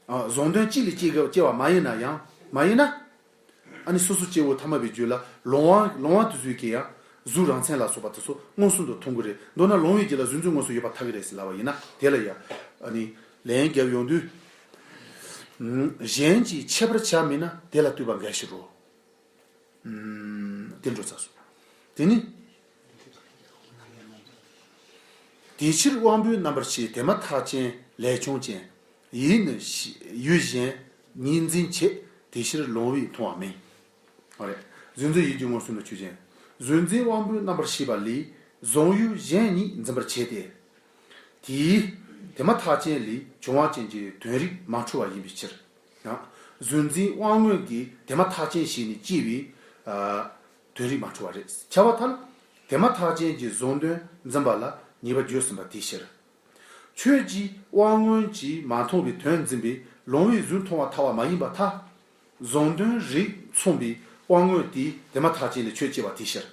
ཨ་གཟུང་དོན་གཅིག་ལས་སྐྱེ་གི་སྐྱེ་བ་མ་ཡིན་ན་ཡང་མ་ཡིན་ན། ཨ་ནི་སོ་སོ་སྐྱེ་བོ་ཐ་མལ་པའི་རྒྱུད་ལ་ལོང་བ་ལོང་བ་དེ་ཚོས་ཀྱིས་ཡང་གཟུགས་རང་མཚན་ལ་སོགས་པ་དེ་ཚོ་མངོན་སུམ་དུ་མཐོང་གི་རེད། མདོར་ན་ལོང་བའི་རྒྱུད་ལ་གཟུགས་འཛིན་མངོན་སུམ་ཡོད་པར་ཐལ་གི་རེད་ཟེར་ལབ་པ་ཡིན་ན། དེ་ལ་ཡང་ཨ་ནི་ལན་རྒྱབ་ཡོང་དུས། ཨུམ། གཞན་གྱིས་ཁྱད་པར་བྱ་མིན་ན་དེ་ལ་ལྟོས་པ་འགའ་ཞིག་རོ། ཨུམ། དེ་འགྲོ་ཚར་སོང་། དེ་ནི། དེ་ཕྱིར་དབང་པོའི་རྣམ་པར་ཤེས་དེ་མ་ཐག་ཅན་ལས་བྱུང་ཅན། ཡིད་ནི་ཡུལ་གཞན་ཉིད་འཛིན་བྱེད། དེ་ཕྱིར་ལོང་བས་མཐོང་བ་མིན། ཨོ་རེད། གཟུང་འཛིན་ཡིད་ཀྱི་མངོན་སུམ་ནི་ཆོས་ཅན། གཟུང་འཛིན་དབང་པོའི་རྣམ་པར་ཤེས་པ་ལས་གཟུང་ཡུལ་གཞན་ཉིད་འཛིན་པར་བྱེད་དེ། དེའི་དེ་མ་ཐག་ཅན་ལས་བྱུང་བ་ཅན་གྱི་དོན་རིག་མ་འཁྲུལ་བ་ཡིན་པའི་ཕྱིར། ཡང་། གཟུང་འཛིན་དབང་མངོན་གྱི་དེ་མ་ཐག་ཅན་ཞིག་ནས་སྐྱེས་པའི་ཨ་དོན་རིག་མ་འཁྲུལ་བ་རེད། ཁྱབ་པ་ཐལ། དེ་མ་ཐག་ཅན་གྱི་གཟུང་དོན་འཛིན་པ་ལ་ཉེས་པ་བརྗོད་ཟིན་པ་དེའི་ཕྱིར། ཁྱོད་ཀྱིས་དབང་མངོན་གྱིས་མ་མཐོང་བའི་དོན་འཛིན་པས་ལོང་བས་གཟུགས་མཐོང་བར་ཐལ་བ་མ་ཡིན་པར་ཐལ། གཟུང་དོན་རིག་མཚུངས་པའི་དབང་མངོན་དེའི་དེ་མ་ཐག་ཅན་ལས་ཁྱོད་སྐྱེ་བ་དེའི་ཕྱིར།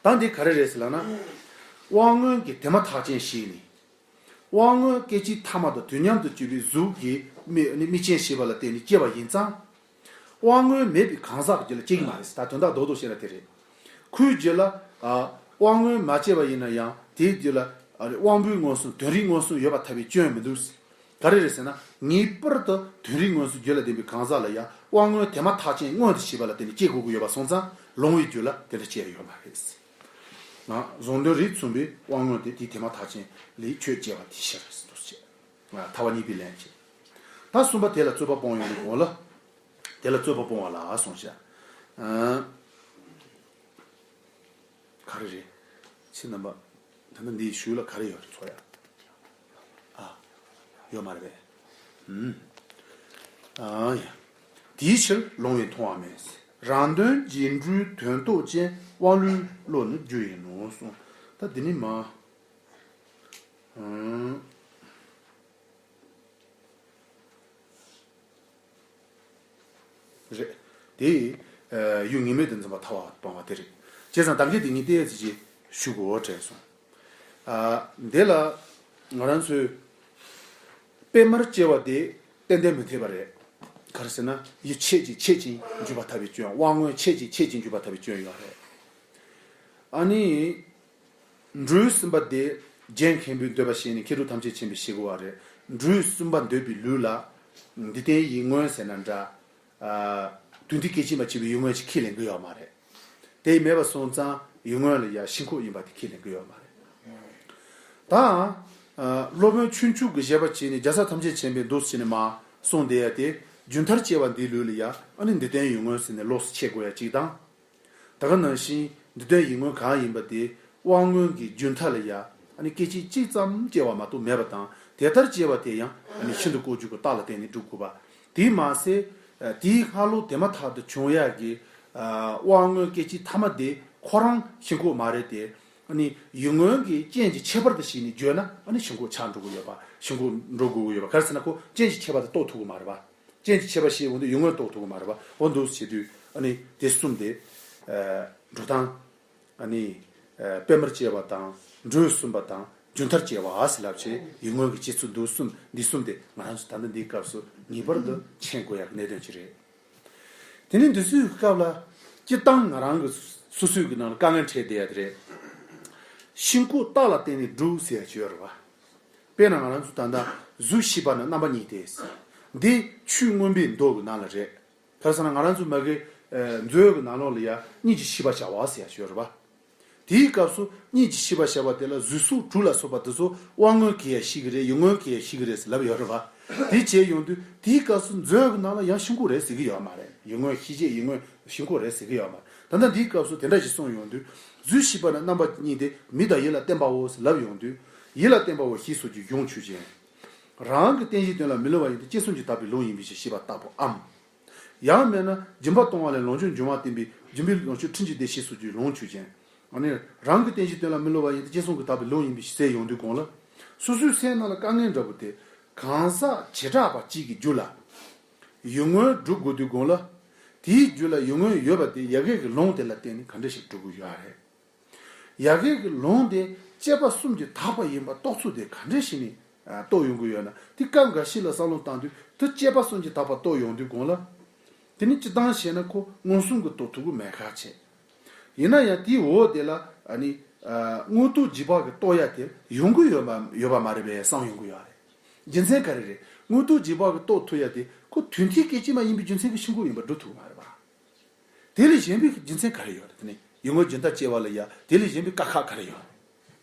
ད་འདི་ག་རེ་རེད་ཟེར་ལབ་ན། དབང་མངོན་གྱི་དེ་མ་ཐག་ཅན་ཞིག་ནས། དབང་མངོན་སྐད་ཅིག་ཐ་མ་དང་དུས་མཉམ་དུ་གྱུར་པའི་གཟུགས་ཀྱི་དམིགས་དམིགས་རྐྱེན་བྱས་པ་ལ་བརྟེན་ནས་སྐྱེ་བ་ཡིན་ཙང་། དབང་མངོན་མེད་པའི་གང་ཟག་གི་རྒྱུད་ལ་སྐྱེ་གི་མ་རེད། ད་དོན་དག་རྡོག་རྡོག་བཤད་ན་དེ་རེད། ཁོའི་རྒྱུད་ལ་ཨ་དབང་མངོན་མ་སྐྱེས་པ་ཡིན་ན་ཡང་དེའི་རྒྱུད་ལ་ཨ་དབང་པོའི་མངོན་སུམ་དོན་རིག་མངོན་སུམ་ཡོད་པར་ཐལ་བའི་སྐྱོན་མི་འདུག། ག་རེ་རེད་ཟེར་ན། ངེས་པར་དུ་དོན་རིག་མངོན་སུམ་རྒྱུད་ལ་ལྡན་པའི་གང་ཟག་ལ་ཡང་དབང་མངོན་དེ་མ་ཐག་ཅན་མངོན་དུ་བྱེད་པ་ལ་བརྟེན་ནས་སྐྱེ་དགོས་ཀྱི་ཡོད་པ་སོང་ཙང་ལོང་བའི་རྒྱུ་ལ་དེ་འདྲ་བྱས་ཡོད་མ་རེད། ང་གཟུང་དོན་རིག་མཚུངས་པའི་དབང་མངོན་དེ་དེའི་དེ་མ་ཐག་ཅན་ལས་ཆོས་སྐྱེ་བ་དེའི་ཕྱིར་ཟེར་དུ་བྱས། ཐ་བ་གཉིས་པའི་ལན་བྱས། ད་གསུམ་པ་དེ་ལ་རྩོད་པ་སྤོང་ཡོང་དུས་གོང་ལ། དེ་ལ་རྩོད་པ་སྤོང་བ་ལ་གསུངས་བཞག་ཨ། ག་རེ་རེད། ཁྱེད་རྣམ་པ། ད་ལྟ་འདིའི་ཤུལ་ལ་ག་རེ་ཡོད་རེད་ཚོ་ཡ། ཨ། ཡོད་མ་རེད་པས། ཨུམ། ཨ་ཡ། དེའི་ཕྱིར་ལོང་བས་མཐོང་བ་མེད། རང་དོན་རྗེས་འགྲོའི་དོན་རྟོགས་ཅན་དབང་བློའི་བློ་ནི་རྒྱུ་ཡིན་ནོ་གསུངས། ད་འདི་ནི་མ། ཨུམ། རེད། དེ། ཡུལ་ངེས་མེད་དུ་འཛིན་པ་ཐ་བ་སྤང་བ་དེ་རེད། བྱས་ཙང་ད་གིན་དེ་ངས་བལྟས་ཡ་ཅིག་ཅིག་ཞུ་དགོས་དྲན་སོང་། ཨ། འདི་ལ་ང་རང་ཚོས་པད་མར་སྐྱེ་བ་དེ་ཏན་ཏན་མི་འཐད་པ་རེད། ག་རེ་ཟེར་ན་ཡུལ་ཆད་ཅིང་ཆད་ཅིང་འཇུག་པར་ཐལ་བའི་སྐྱོན། དབང་མངོན་ཆད་ཅིང་ཆད་ཅིང་འཇུག་པར་ཐལ་བའི་སྐྱོན་ཡོད་རེད། ཨ་ནི། འགྲོས་གསུམ་པ་དེ་རྒྱན་མཁན་པོས་འདོད་པ་བཞིན་ནི་མཁས་གྲུབ་ཐམས་ཅད་མཁྱེན་པས་ཤེས་དགོས་པ་རེད། འགྲོས་གསུམ་པ་འདོད་པའི་ལུས་ལ། འདི་ལྟའི་ཡིད་མངོན་ཟེར་ན་འདྲ། ཨ། དོན་དུ་སྐད་ཅིག་མ་བྱས་པའི་ཡིད་མངོན་ཞིག་ཁས་ལེན་གྱི་ཡོད་མ་རེད། དེ་མེད་པ་སོང་ཙང་ཡིད་མངོན་ལ་ཡང་ཤིན་ལྐོག་ཡིན་པ་དེ་ཁས་ལེན་གྱི་ཡོད་མ་རེད། ད། ཨ། སློབ་དཔོན་ཆོས་འཕྱུག་གིས་བཞེད་པ་བྱས་ནས་རྒྱལ་སྲས་ཐམས་ཅད་མཁྱེན་པས་འདུག་སེ་བྱས་ནས་མར་གསུངས་བསྡད་ཡ་དེ། རྒྱུན་མཐར་སྐྱེ་བ་འདིའི་ལུས་ལ་ཡང་ཨ་ནི་འདི་ལྟའི་ཡིད་མངོན་ཟེར་ནས་ལོགས་སུ་འཆད་དགོས་ཡ་གཅིག་དང་། ད་ག་ནང་བཞིན་འདི་ལྟའི་ཡིད་མངོན་གང་ཡིན་པ་དེ་དབང་མངོན་གྱི་རྒྱུན་མཐའ་ལ་ཡ་ཨ་ནི་སྐད་ཅིག་གཅིག་ཙམ་སྐྱེ་བ་མ་གཏོགས་མེད་པ་དང་། དེ་ལྟར་སྐྱེ་བ་དེ་ཡང་ཨ་ནི་ཤིན་ཏུ་ལྐོག་གྱུར་གྱི་རྟགས་ལ་བརྟེན་ནས་སྒྲུབ་དགོས་པ། དེས་མ་ཟད། དེའི་སྔ་ལོགས་དེ་མ་ཐག་ཏུ་བྱུང་ཡག་གི་དབང་མངོན་སྐད་ཅིག་ཐ་མ་དེ་ཁོ་རང་ཤིན་ལྐོག་མ་རེད་དེ། ཨ་ནི་ཡིད་མངོན་གྱི་རྐྱེན་གྱི་ཁྱད་པར་དུ་བྱས་ནས་བརྗོད་ན་ཨ་ནི་ཤིན་ལྐོག་ཆགས་འགྲོ་གི་ཡོད་པ། ཤིན་ལྐོག་འགྲོ་དགོས་ཀྱི་ཡོད་པ། ག་རེ་ཟེར་ན་ཁོ་རྐྱེན་གྱི་ཁྱད་པར་དེ་རྟོགས་ཐུབ་ཀྱི་མ་རེད་པ། རྐྱེན་གྱི་ཁྱད་པར་ཤེས་འོང་དུས་ཡིད་མངོན་རྟོགས་ཐུབ་ཀྱི་མ་རེད་པ། འོ་འདུག་བྱེད་དུས་ཨ་ནི་དེ་གསུམ་དེ། ཨ། འགྲོ་སྟངས། ཨ་ནི། ཨ། པད་མར་སྐྱེ་བ་དང་འགྲོས་གསུམ་པ་དང་རྒྱུན་མཐར་སྐྱེ་བ་ཟེར་ལབ་བྱས་ཡིད་མངོན་གྱི་སྐྱེ་ཚུལ་འདུག་གསུམ་འདི་གསུམ་དེ་ང་རང་ཚོ་ད་ལྟ་འདིའི་སྐབས་སུ་ངེས་པར་དུ་མཁྱེན་དགོས་ཡག་གི་གནད་དོན་ཅིག་རེད། དེ་ནས་འདི་ཚོའི་སྐབས་ལ་སྤྱིར་བཏང་ང་རང་གི་སོ་སོའི་གི་ནང་ལ་དཀའ་ངལ་འཕྲད་བསྡད་ཡ་དེ་རེད། ཤིན་ལྐོག་རྟགས་ལ་བརྟེན་ནས་སྒྲུབ་ཟེར་ཡ་ཅིག་ཡོད་རེད་བ། དཔེར་ན་ང་རང་ཚོ་ད་ལྟ་གཟུགས་ཤེས་པ་ནི་རྣམ་པ་གཉིས་ཏེ། འདི་ཆོས་མངོན་པའི་མདོ་གི་ནང་ལ་རེད། ག་རེ་ཟེར་ན་ང་རང་ཚོ་མ་གི་ཨ་མཛོད་གི་ནང་ལོགས་ལ་ཡ་གཉིས་ཀྱི་ཤེས་པ་བྱ་བ་ཟེར་ཡ་ཅིག་ཡོད་རེད་བ། དེའི་སྐབས་སུ་གཉིས་ཀྱི་ཤེས་པ་བྱ་བ་དེ་ལ་གཟུགས་སོགས་དྲུག་ལ་སོགས་པ་དེ་ཚོ་དབང་མངོན་གྱིས་ཡ་ཤེས་ཀྱི་རེད། ཡིད་མངོན་གྱིས་ཡ་ཤེས་ཀྱི་རེད་ཟེར་ལབ་ཡོད་རེད་བ། དེ་བྱས་ཡོང་དུས་དེའི་སྐབས་སུ་མཛོད་གི་ནང་ལ་ཡང་ཤིན་ལྐོག་རེད་ཟེར་གྱི་ཡོད་མ་རེད། ཡིད་མངོན་ཤེས་བྱེད་ཡིད་མངོན་ཤིན་ལྐོག་རེད་ཟེར་གྱི་ཡོད་མ་རེད། ད་ལྟ་འདིའི་སྐབས་སུ་དེ་འདྲ་ཞིག་གསུངས་ཡོང་དུས། གཟུགས་ཤེས་པ་ནི་རྣམ་པ་གཉིས་ཏེ་མིག་དང་ཡིད་ལ་བརྟེན་པའོ་ཟེར་ལབ་ཡོང་དུས། ཡིད་ལ་བརྟེན་པའོ་ཞེས་སོགས་ཀྱི་གཞུང་ཆོས་ཅན། རང་གི་རྟེན་གཞིའི་དོན་ལ་མི་སླུ་བ་ཡིན་ཏེ་སྐྱེད་སོང་གི་དག་པའི་ལུང་ཡིན་པའི་ཕྱིར་ཞེས་པ་ལྟ་བུའམ། ཡང་མིན་ན་སྦྱིན་པ་གཏོང་བ་ལས་ལོངས་སྤྱོད་འབྱུང་བ་བསྟན་པའི་སྦྱིན་པའི་ལོངས་སྤྱོད་ཕྲིན་གྱིས་བདེ་ཞེས་སོགས་ཀྱི་ལུང་ཆོས་ཅན། ཨ་ནི་རང་གི་རྟེན་གཞིའི་དོན་ལ་མི་སླུ་བ་ཡིན་ཏེ་སྐྱེད་སོང་གི་དག་པའི་ལུང་ཡིན་པའི་ཕྱིར་ཟེར་ཡོང་དུས་གོང་ལ། སོ་སོའི་སེམས་ནང་ལ་དཀའ་ངལ་འདྲ་པོ་དེ། གང་ཟག་བྱེ་བྲག་པ་གཅིག་གི་རྒྱུད་ལ། ཡིད་མངོན་སྒྲུབ་དགོས་དུས་གོང་ལ། དེའི་རྒྱུད་ལ་ཡིད་མངོན་ཡོད་པ་དེ་ཡ་གི་གི་ལུང་དེ་ལ་བརྟེན་ནས་ག་འདྲ་ཞིག་སྒྲུབ་དགོས་ཡོད་རེད། ཡ་གི་གི་ལུང་དེ་སྐྱེས་པ་གསུམ་གྱི་དག་པ་ཡིན་པ་རྟོགས་ཚུལ་དེ་ག་འདྲ་ཞིག་ནས་རྟོགས་ཡོང་གི་ཡོད་ན། དེ་སྐབས་འགའ་ཞིག་ལ་བསམ་བློ་བཏང་དུས་དེ་སྐྱེས་པ་གསུམ་གྱི་དག་པ་རྟོགས་ཡོང་དུས་གོང་ལ། དེ་ནི་སྤྱིར་བཏང་བཤད་ན་ཁོ་མངོན་སུམ་གྱིས་རྟོགས་ཐུབ་ཀྱི་མེད་ཁག་ཆེ། ཡིན་ན་ཡང་དེའི་འོག་དེ་ལ་ཨ་ནི་དངོས་རྟོགས་རྗེས་དཔག་གིས་རྟོགས་ཡ་དེ་ཡོང་གི་ཡོད་པ་ཡོད་པ་མ་རེད་པས་བསམ་ཡོང་གི་ཡོད་རེད། རྒྱུ་མཚན་ག་རེ་རེད། དངོས་རྟོགས་རྗེས་དཔག་གིས་རྟོགས་ཐུབ་ཡ་དེ་ཁོ་དོན་མཐུན་སྐད་ཅིག་མ་ཡིན་པའི་རྒྱུ་མཚན་གྱིས་ཤིན་ལྐོག་ཡིན་པ་སྒྲུབ་ཐུབ་ཀྱི་མ་རེད་པ། དེ་ལས་གཞན་པའི་རྒྱུ་མཚན་ག་རེ་ཡོད་རེད། དེ་ནི་ཡིད་མངོན་རྒྱུན་མཐར་སྐྱེ་བ་ལ་ཡ་དེ་ལས་གཞན་པའི་དཀའ་ཁག་ག་རེ་ཡོད།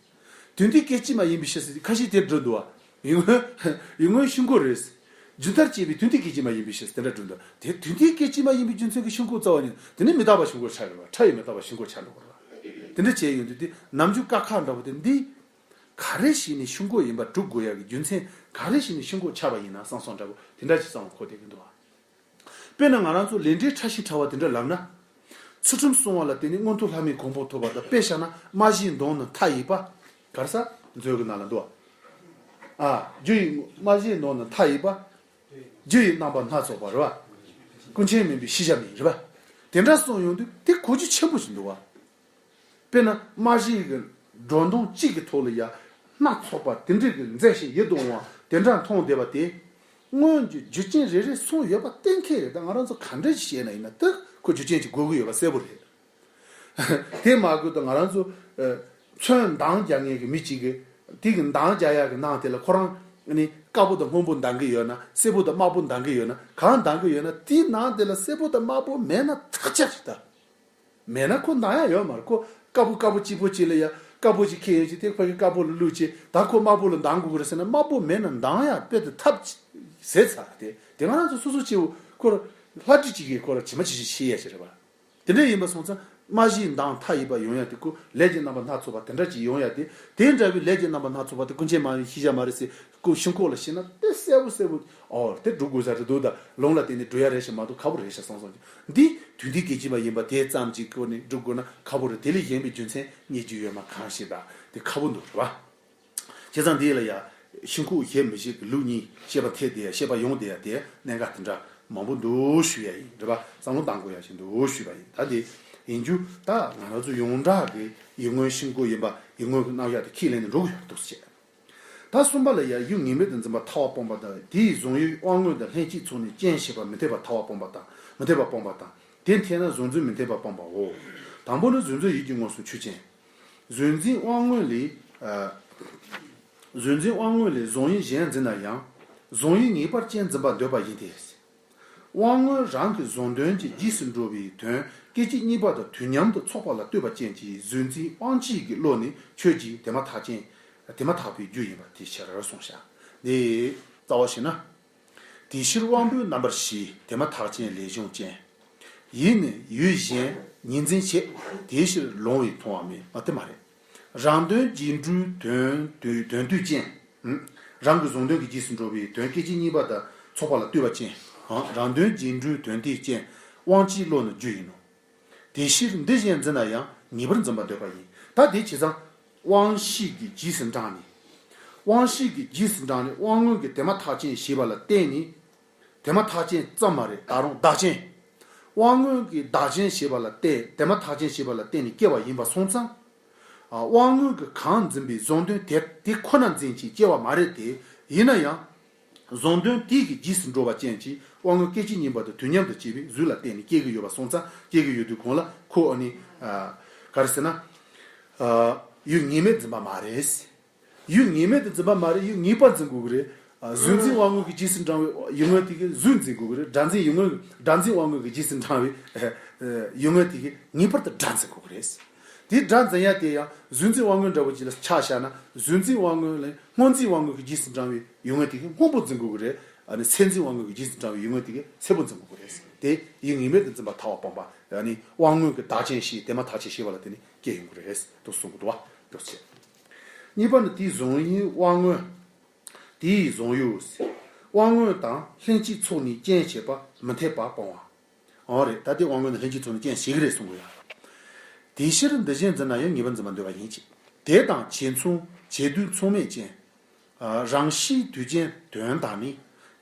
དོན་མཐུན་སྐད་ཅིག་མ་ཡིན་པའི་ཕྱིར་ཟེར་ཁ་ཤས་དེ་འགྲོ་འདུག་བ། ཡིད་མངོན་ཡིད་མངོན་ཤིན་ལྐོག་རེད། རྒྱུན་མཐར་སྐྱེ་བའི་དོན་མཐུན་སྐད་ཅིག་མ་ཡིན་པའི་ཕྱིར་དེ་འདྲ་འགྲོ་འདུག་དེ་དོན་མཐུན་སྐད་ཅིག་མ་ཡིན་པའི་རྒྱུ་མཚན་གྱིས་ཤིན་ལྐོག་རྩ་བ་ཉིད་དེ་ནི་མི་རྟག་པ་ཤིན་ལྐོག་ཆགས་འགྲོ་བ། ཕྲ་ཡི་མི་རྟག་པ་ཤིན་ལྐོག་ཆགས་འགྲོ་བ། དེ་འདྲ་བྱས་ཡོང་དུས་དེ་ནམ་རྒྱུན་དཀའ་ཁག་འདྲ་པོ་དེ་འདི། ག་རེ་ཞིག་ནས་ཤིན་ལྐོག་ཡིན་པ་སྒྲུབ་དགོས་ཡག་གི་རྒྱུ་མཚན་ག་རེ་ཞིག་ནས་ཤིན་ལྐོག་ཆགས་པ་ཡིན་ན་བསམ་བསམ་འདྲ་པོ་དེ་འདྲ་ཞིག་བསམ་བློ་འཁོར་བསྡད་ཀྱི་འདུག་བ། དཔེར་ན་ང་རང་ཚོ་ལས་འབྲས་ཕྲ་ཞིང་ཕྲ་བ་དེ་འདྲ་ལབ་ན། ཚུལ་ཁྲིམས་བསྲུང་བ་ལ་བརྟེན་ནས་མངོན་མཐོ་ལྷ་མིའི་གོ་འཕང་ཐོབ་པ་དང་། དཔེ་བཞག་ན་སྨྲ་བྱེད་གདོང་ནི་མཐའ་ཡས་པ། ག་རེ་ཟ། མཛོད་ཀྱི་ནང་ལ་འདུག་བ། ཨ། རྒྱུ་ཡི་སྨྲ་བྱེད་གདོང་ནི་མཐའ་ཡས་པ། རྒྱུ་ཡི་རྣམ་པ་སྣ་ཚོགས་པ་རེད་བ། ཀུན་མཁྱེན་མིན་པའི་ཤེས་བྱ་མིན་རེད་བ། དེ་འདྲ་གསུངས་ཡོང་དུས་དེ་གོ་རྒྱུ་ཆེན་པོ་ཞིག་འདུག་བ། དཔེར་ན་སྨྲ་བྱེད་ཀྱི་སྒྲོ་མདོངས་གཅིག་གི་ཐོག་ལ་ཡ་སྣ་ཚོགས་པ་དེ་འདྲ་གི་མཛེས་ཤིང་ཡིད་དུ་འོང་བ་དེ་འདྲ་མཐོང་བསྡད་པ་དེ། སྔོན་གྱི་རྒྱུ་རྐྱེན་རེ་རེ་སོང་ཡོད་པ་གཏན་འཁེལ་རེད། ད་ང་རང་ཚོ་ག་འདྲ་ཞིག་བཤད་ན་ཡིན་ན་དེ་ཁོ་རྒྱུ་རྐྱེན་གྱིས་གོ་གི་ཡོད་པ་གསལ་པོ་རེད། དེ་མ་དགོས་ད་ང་རང་ཚོ་ཨ་ཚོན་མདངས་རྒྱག་མཁན་གྱི་མི་གཅིག་གིས་དེ་གི་མདངས་རྒྱག་ཡག་གི་ནང་དེ་ལ་ཁོ་རང་ ནི་དཀར་པོ་དང་སྔོན་པོ་འདང་གི་ཡོད་ན། སེར་པོ་དང་དམར་པོ་འདང་གི་ཡོད་ན། གང་འདང་གི་ཡོད་ན། དེའི་ནང་དེ་ལ་སེར་པོ་དང་དམར་པོ་མེད་ན་ཐག་ཆོད་ཞིག་ད། མེད་ན་ཁོ་འདང་ཡ་ཡོད་མ་རེད། ཁོ་དཀར་པོ་དཀར་པོ་གཅིག་པོ་གཅིག་ལ་ཡ་དཀར་པོ་གཅིག་ཁྱེར་ཡོང་ཅིག་དེ་ཕ་གི་དཀར་པོ་ལ་བླུགས་ཅིག་ད་ཁོ་དམར་པོ་ལ་འདང་དགོས་ཀྱི་རེད་ཟེར་ན། དམར་པོ་མེད་ན་འདང་ཡ་དཔེ་དེ་ཐབས་ཟད་ཚར་རེད་དེ། དེ་ང་རང་ཚོ་སོ་སོ་སྐྱེ་བོ་ཁོ་ལྷ་འདྲེ་གཅིག་གིས་ཁོ་ལ་ཇི་མ་ཇི་བཞིན་བྱེད་ཡ་ཞིག་རེད་པ། དེ་འདྲ་ཡིན་པ་སོང་ཙང་སྨྲ་བྱེད་མདངས་མཐའ་ཡས་པ་ཡོང་ཡ་དེ། ཁོ་ལས་ཀྱི་རྣམ་པ་སྣ་ཚོགས་པ་དེ་འདྲ་ཅིག་ཡོང་ཡ་དེ། དེ་འདྲ་བའི་ལས་ཀྱི་རྣམ་པ་སྣ་ཚོགས་པ་དེ་ཀུན་མཁྱེན་མ་ཡིན་ཤེས་བྱ་མ་རེད་ཟེར་ཁོ་ཤིན་ལྐོག་ལ་ཤེས་ན་དེ་གསལ་པོ་གསལ་པོ། ཨོ་དེ་སྒྲུབ་དགོས་ས་རེད་འདུག་ད་ལུང་ལ་བརྟེན་ནས་སྒྲུབ་ཡ་རེད་ཤག་མ་གཏོགས་ཁག་པོ་རེད་ཤག་བསམ་སོང་། འདི་དུས་འདི་སྐད་ཅིག་མ་ཡིན་པ་དེ་ཙམ་གྱི་སྒོ་ནས་སྒྲུབ་དགོས་ན་ཁག་པོ་རེད། དེ་ལས་གཞན་པའི་རྒྱུ་མཚན་རྙེད་རྒྱུ་ཡོད་མ་གང་ཞིག་ད་དེ་ཁག་པོ་འདུག་རེད་པ། བྱས་ཙང་འདི་ལ་ཡ་ཤིན་ལྐོག་ཞེས་མི་བྱེད་ཀྱི་ལུགས་གཉིས་བཤད་པ་ཐེབས་བསྡད་ཡ། བཤད་པ་ཡོང་བསྡད་ཡ་དེ་གནད་འགག་དེ་འདྲ་མང་པོ་འདུག་ཞུ་ཡ་ཡིན། རེད་པ། བསམ་བློ་གཏང་དགོས་ཡ་ཞིག་འདུག་ཞུས་པ་ཡིན། ད་དེ་ཡིན་རྒྱུ་ད་ང་རང་ཚོ་ཡོངས་གྲགས་ཀྱི་ཡིག་ངོ་ཤིན་ལྐོག་ཡིན་པ་ཡིག་ངོ་གི་རྣམ་གཞག་དེ་ཁས་ལེན་ནས་འགྲོ་གི་ཡོད་འདུག་ཟེར། ད་གསུམ་པ་ལ་ཡ་ཡུལ་ངེས་མེད་དུ་འཛིན་པ་ཐལ་བ་སྤངས་པ་དང་། དེའི་གཟུང་ཡུལ་དབང་མངོན་དང་ལྷན་ཅིག་ཚོགས་ནས་རྐྱེན་བྱས་པ་མི་འཐད་པ་ཐལ་བ་སྤངས་པ་དང་། མི་འཐད་པ་སྤངས་པ་དང་། དེ་འཐད་ན་གཟུང་འཛིན་མི་འཐད་པ་སྤངས་པའོ། དང་པོ་ནི་གཟུང་འཛིན་ཡུལ་གྱི་མངོན་སུམ་ཆོས་ཅན། གཟུང་འཛིན་དབང་མངོན་ལས། ཨ། གཟུང་འཛིན་དབང་མངོན་ལས་གཟུང་ཡུལ་གཞན་འཛིན་ན་ཡང་། གཟུང་ཡུལ་ངེས་པར་རྐྱེན་འཛིན་པར་འདོད་པ་ཡིན་ཏེ། དབང་མངོན་རང་གི་གཟུང་དོན་གྱི་རྗེས་སུ་འགྲོ་བའི་དོན་སྐད་ཅིག་གཉིས་པ་དང་དུས་མཉམ་དུ་ཚོགས་པ་ལ་ལྟོས་པ་ཅན་གྱི་གཟུང་འཛིན་དབང་ཕྱིས་ཀྱི་བློ་ནི་ཆོས་ཀྱི་དེ་མ་ཐག་ཅན། དེ་མ་ཐག་པའི་རྒྱུ་ཡིན་པ་དེའི་ཕྱིར་གསུངས་ཤག་འདི་རྩ་བ་བྱས་ན། དེ་ཕྱིར་དབང་པོའི་རྣམ་པར་ཤེས་དེ་མ་ཐག་ཅན་ལས་བྱུང་རྐྱེན། ཡིད་ནི་ཡུལ་གཞན་ཉིད་འཛིན་བྱེད། དེའི་ཕྱིར་ལོང་བས་མཐོང་བ་མེད་མ་དེ་མ་རེད། རང་དོན་རྗེས་འགྲོའི་དོན་དོན་དུས་ཅན། རང་གི་གཟུང་དོན་གྱི་རྗེས་སུ་འགྲོ་བའི་དོན་སྐད་ཅིག་གཉིས་པ་དང་ཚོགས་པ་ལ་ལྟོས་པ་ཅན། རང་དོན་རྗེས་འགྲོའི་དོན་དེ་རྐྱེན། དབང་ཕྱིས་བློ་ནི་རྒྱུ་ཡིན་ནོ། དེ་ཕྱིར་འདི་གཞན་འཛིན་ན་ཡང་ངེས་པར་འཛིན་པར་འདོད་པ་ཡིན། ད་དེ་བྱས་ཙང་དབང་ཕྱིས་ཀྱི་རྗེས་སུ་འབྲངས་ནས། དབང་ཕྱིས་ཀྱི་རྗེས་སུ་འབྲངས་ནས་དབང་མངོན་གྱི་དེ་མ་ཐག་ཅན་ཞེས་པ་ལ་བརྟེན་ནས། དེ་མ་ཐག་ཅན་ཙམ་མ་རེད། ད་རུང་བདག་ཅན། དབང་མངོན་གྱི་བདག་ཅན་ཞེས་པ་ལ་བརྟེན། དེ་མ་ཐག་ཅན་ཞེས་པ་ལ་བརྟེན་ནས་སྐྱེ་བ་ཡིན་པ་སོང་ཙང་། ཨ། དབང་མངོན་གྱིས་གང་འཛིན་པའི་གཟུང་དོན་དེ་དེ་ཁོ་ན་འཛིན་ཅིང་སྐྱེ་བ་མ་རེད་དེ། ཡིན་ན་ཡང་། གཟུང་དོན་དེ་གི་རྗེས་སུ་འགྲོ་བ་ཅན་གྱི་དབང་མངོན་སྐད་ཅིག་གཉིས་པ་དང་དུས་མཉམ་དུ་སྐྱེ་བའི་གཟུགས་ལ་བརྟེན་ནས་སྐྱེ་གི་ཡོད་པ་སོང་ཙང་། སྐྱེ་གི་ཡོད་དུས་གོང་ལ་ཁོ་ཨ་ནི། ཨ། ག་རེ་ཟེར་ན། ཨ། ཡུལ་ངེས་མེད་འཛིན་པ་མ་རེད། ཡུལ་ངེས་མེད་དུ་འཛིན་པ་མ་རེད། ཡུལ་ངེས་པར་འཛིན་དགོས་ཀྱི་རེད། ཨ། གཟུགས་འཛིན་དབང་མངོན་གྱི་རྗེས་སུ་འབྲང་བའི་ཡུལ་ངོ་དེ་གི་གཟུགས་འཛིན་དགོས་ཀྱི་རེད། སྒྲ་འཛིན་ཡུལ་ངོ་སྒྲ་འཛིན་དབང་མངོན་གྱི་རྗེས་སུ་འབྲང་བའི་ཡུལ་ངོ་དེ་གི་ངེས་པར་དུ་སྒྲ་འཛིན་དགོས་ཀྱི་རེད། དེ་སྒྲ་འཛིན་ཡ་དེ་ཡང་གཟུགས་འཛིན་དབང་མངོན་འདྲ་བོ་ཅིག་ལ་ཆ་བཞག་ན། གཟུགས་འཛིན་དབང་མངོན་ལས་སྔོ་འཛིན་དབང་མངོན་གྱི་རྗེས་སུ་འབྲང་བའི་ཡུལ་ངོ་དེ་གི་སྔོན་པོ་འཛིན་དགོས་ཀྱི་རེད། ཨ་ནི་སེར་འཛིན་དབང་མངོན་གྱི་རྗེས་སུ་འབྲང་བའི་ཡུལ་ངོ་དེ་གི་སེར་པོ་འཛིན་དགོས་ཀྱི་རེད། དེ་ཡུལ་ངེས་མེད་དུ་འཛིན་པ་ཐལ་བ་སྤངས་པ། ཨ་ནི་དབང་མངོན་གྱི་བདག་ཅན་ཞེས་དེ་མ་ཐག་ཅན་ཞེས་པ་ལ་བརྟེན་ནས་སྐྱེ་ཡོང་གི་རེད་དུ་གསུང་གི་འདུག་བ། འདུག་ཅེས། གཉིས་པ་ནི་དེའི་གཟུང་ཡུལ་དབང་མངོན། དེའི་གཟུང་ཡུལ། དབང་མངོན་དང་ལྷན་ཅིག་ཚོགས་ནས་རྐྱེན་བྱེད་པ་མི་འཐད་པ་སྤོང་བ། འོ་རེད། ད་ལྟའི་དབང་མངོན་དང་ལྷན་ཅིག་ཚོགས་ནས་རྐྱེན་བྱེད་ཀྱི་རེད་གསུང་གི་ཡོད། དེའི་ཕྱིར་འདི་གཞན་འཛིན་ན་ཡང་ངེས་པར་འཛིན་པར་འདོད་པ་ཡིན་གྱི། དེ་དང་བྱེད་མཚུངས་བྱེད་དུས་མཚུངས་མེད་ཅན། རང་ཤེས་དུས་ཅན་དོན་དག་ནི།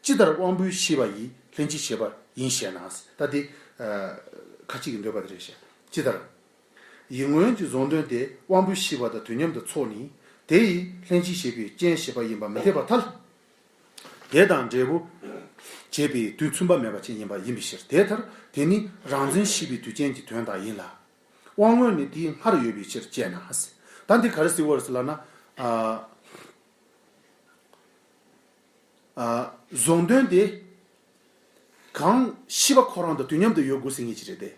ཇི་ལྟར་དབང་པོའི་ཤེས་པ་ཡིས་ལྷན་ཅིག་བྱེད་པ་ཡིན་ཞེ་ན། ད་དེ་ཁ་ཅིག་གི་འདོད་པ་དེ་རེད་ཤག་ཇི་ལྟར། ཡིད་མངོན་གྱི་གཟུང་དོན་དེ་དབང་པོའི་ཤེས་པ་དང་དུས་མཉམ་དུ་ཚོགས་ནས། དེ་ཡིས་ལྷན་ཅིག་བྱེད་པའི་རྐྱེན་བྱེད་པ་ཡིན་པ་མི་འཐད་པར་ཐལ། དེ་དང་འབྲས་བུ་བྱེད་པའི་དུས་མཚུངས་པ་མེད་པ་ཅན་ཡིན་པ་ཡིན་པའི་ཕྱིར། དེ་ལྟར་དེ་ནི་རང་འཛིན་ཤེས་པའི་དུས་ཅན་གྱི་དོན་དག་ཡིན་ལ། དབང་མངོན་ནི་དེའི་སྔར་ཡོད་པའི་ཕྱིར་དཔྱད་ན། ད་འདི་ག་རེ་ཟེར་བ་རེད་ཟེར་ལབ་ན། ཨ། ཨ། གཟུང་དོན་དེ་གང་ཤེས་པ་ཁོ་རང་དང་དུས་མཉམ་དུ་ཡོད་དགོས་ཟེར་མཁན་ཅིག་རེད་དེ།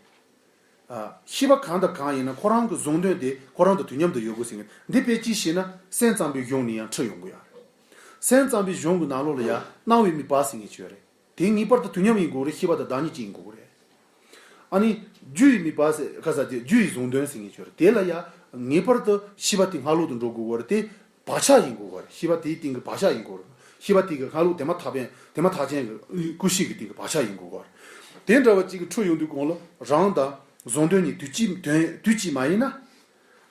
ཨ། ཤེས་པ་གང་དང་གང་ཡིན་ན་ཁོ་རང་གི་གཟུང་དོན་དེ་ཁོ་རང་དང་དུས་མཉམ་དུ་ཡོད་དགོས་ཟེར་མཁན། འདི་དཔེ་ཅིག་བྱས་ན་སེམས་ཙམ་པའི་གཞུང་ནས་ཡང་འཁྲུལ་ཡོང་གི་ཡོད་རེད། སེམས་ཙམ་པའི་གཞུང་གི་ནང་ལོགས་ལ་ཡང་སྣང་བའི་དམིགས་པ་ཟེར་མཁན་ཅིག་ཡོད་རེད། དེ་ངེས་པར་དུ་དུས་མཉམ་ཡིན་དགོས་རེད། ཤེས་པ་དང་བདག་ཉིད་གཅིག་ཡིན་དགོས་རེད། ཨ་ནི། རྒྱུ་ཡི་དམིགས་པ་ཟེར་ག་ས་དེ་རྒྱུ་ཡི་གཟུང་དོན་ཟེར་མཁན་ཅིག་ཡོད་རེད། དེ་ལ་ཡང་ངེས་པར་དུ་ཤེས་པ་དེ་སྔ་ལོག་ཏུ་འགྲོ་དགོས་པ་རེད་དེ། བག་ཆགས་ཡིན་དགོས་པ་རེད། ཤེས་པ་དེའི་སྟེང་གི་བག་ཆགས་ཡིན་དགོས་རེད། ཤེས་པ་དེ་གི་སྔ་ལོག་དེ་མ་ཐག་པའི་དེ་མ་ཐག་ཅན་གྱི་ཀུན་ཤེས་ཀྱི་སྟེང་གི་བག་ཆགས་ཡིན་དགོས་པ་རེད། དེ་འདྲ་བ་གཅིག་གི་འཁྲུལ་ཡོང་དུས་གོང་ལ་རང་དང་གཟུང་དོན་གཉིས་དུས་གཅིག་དོན་དུས་གཅིག་མ་ཡིན་ན།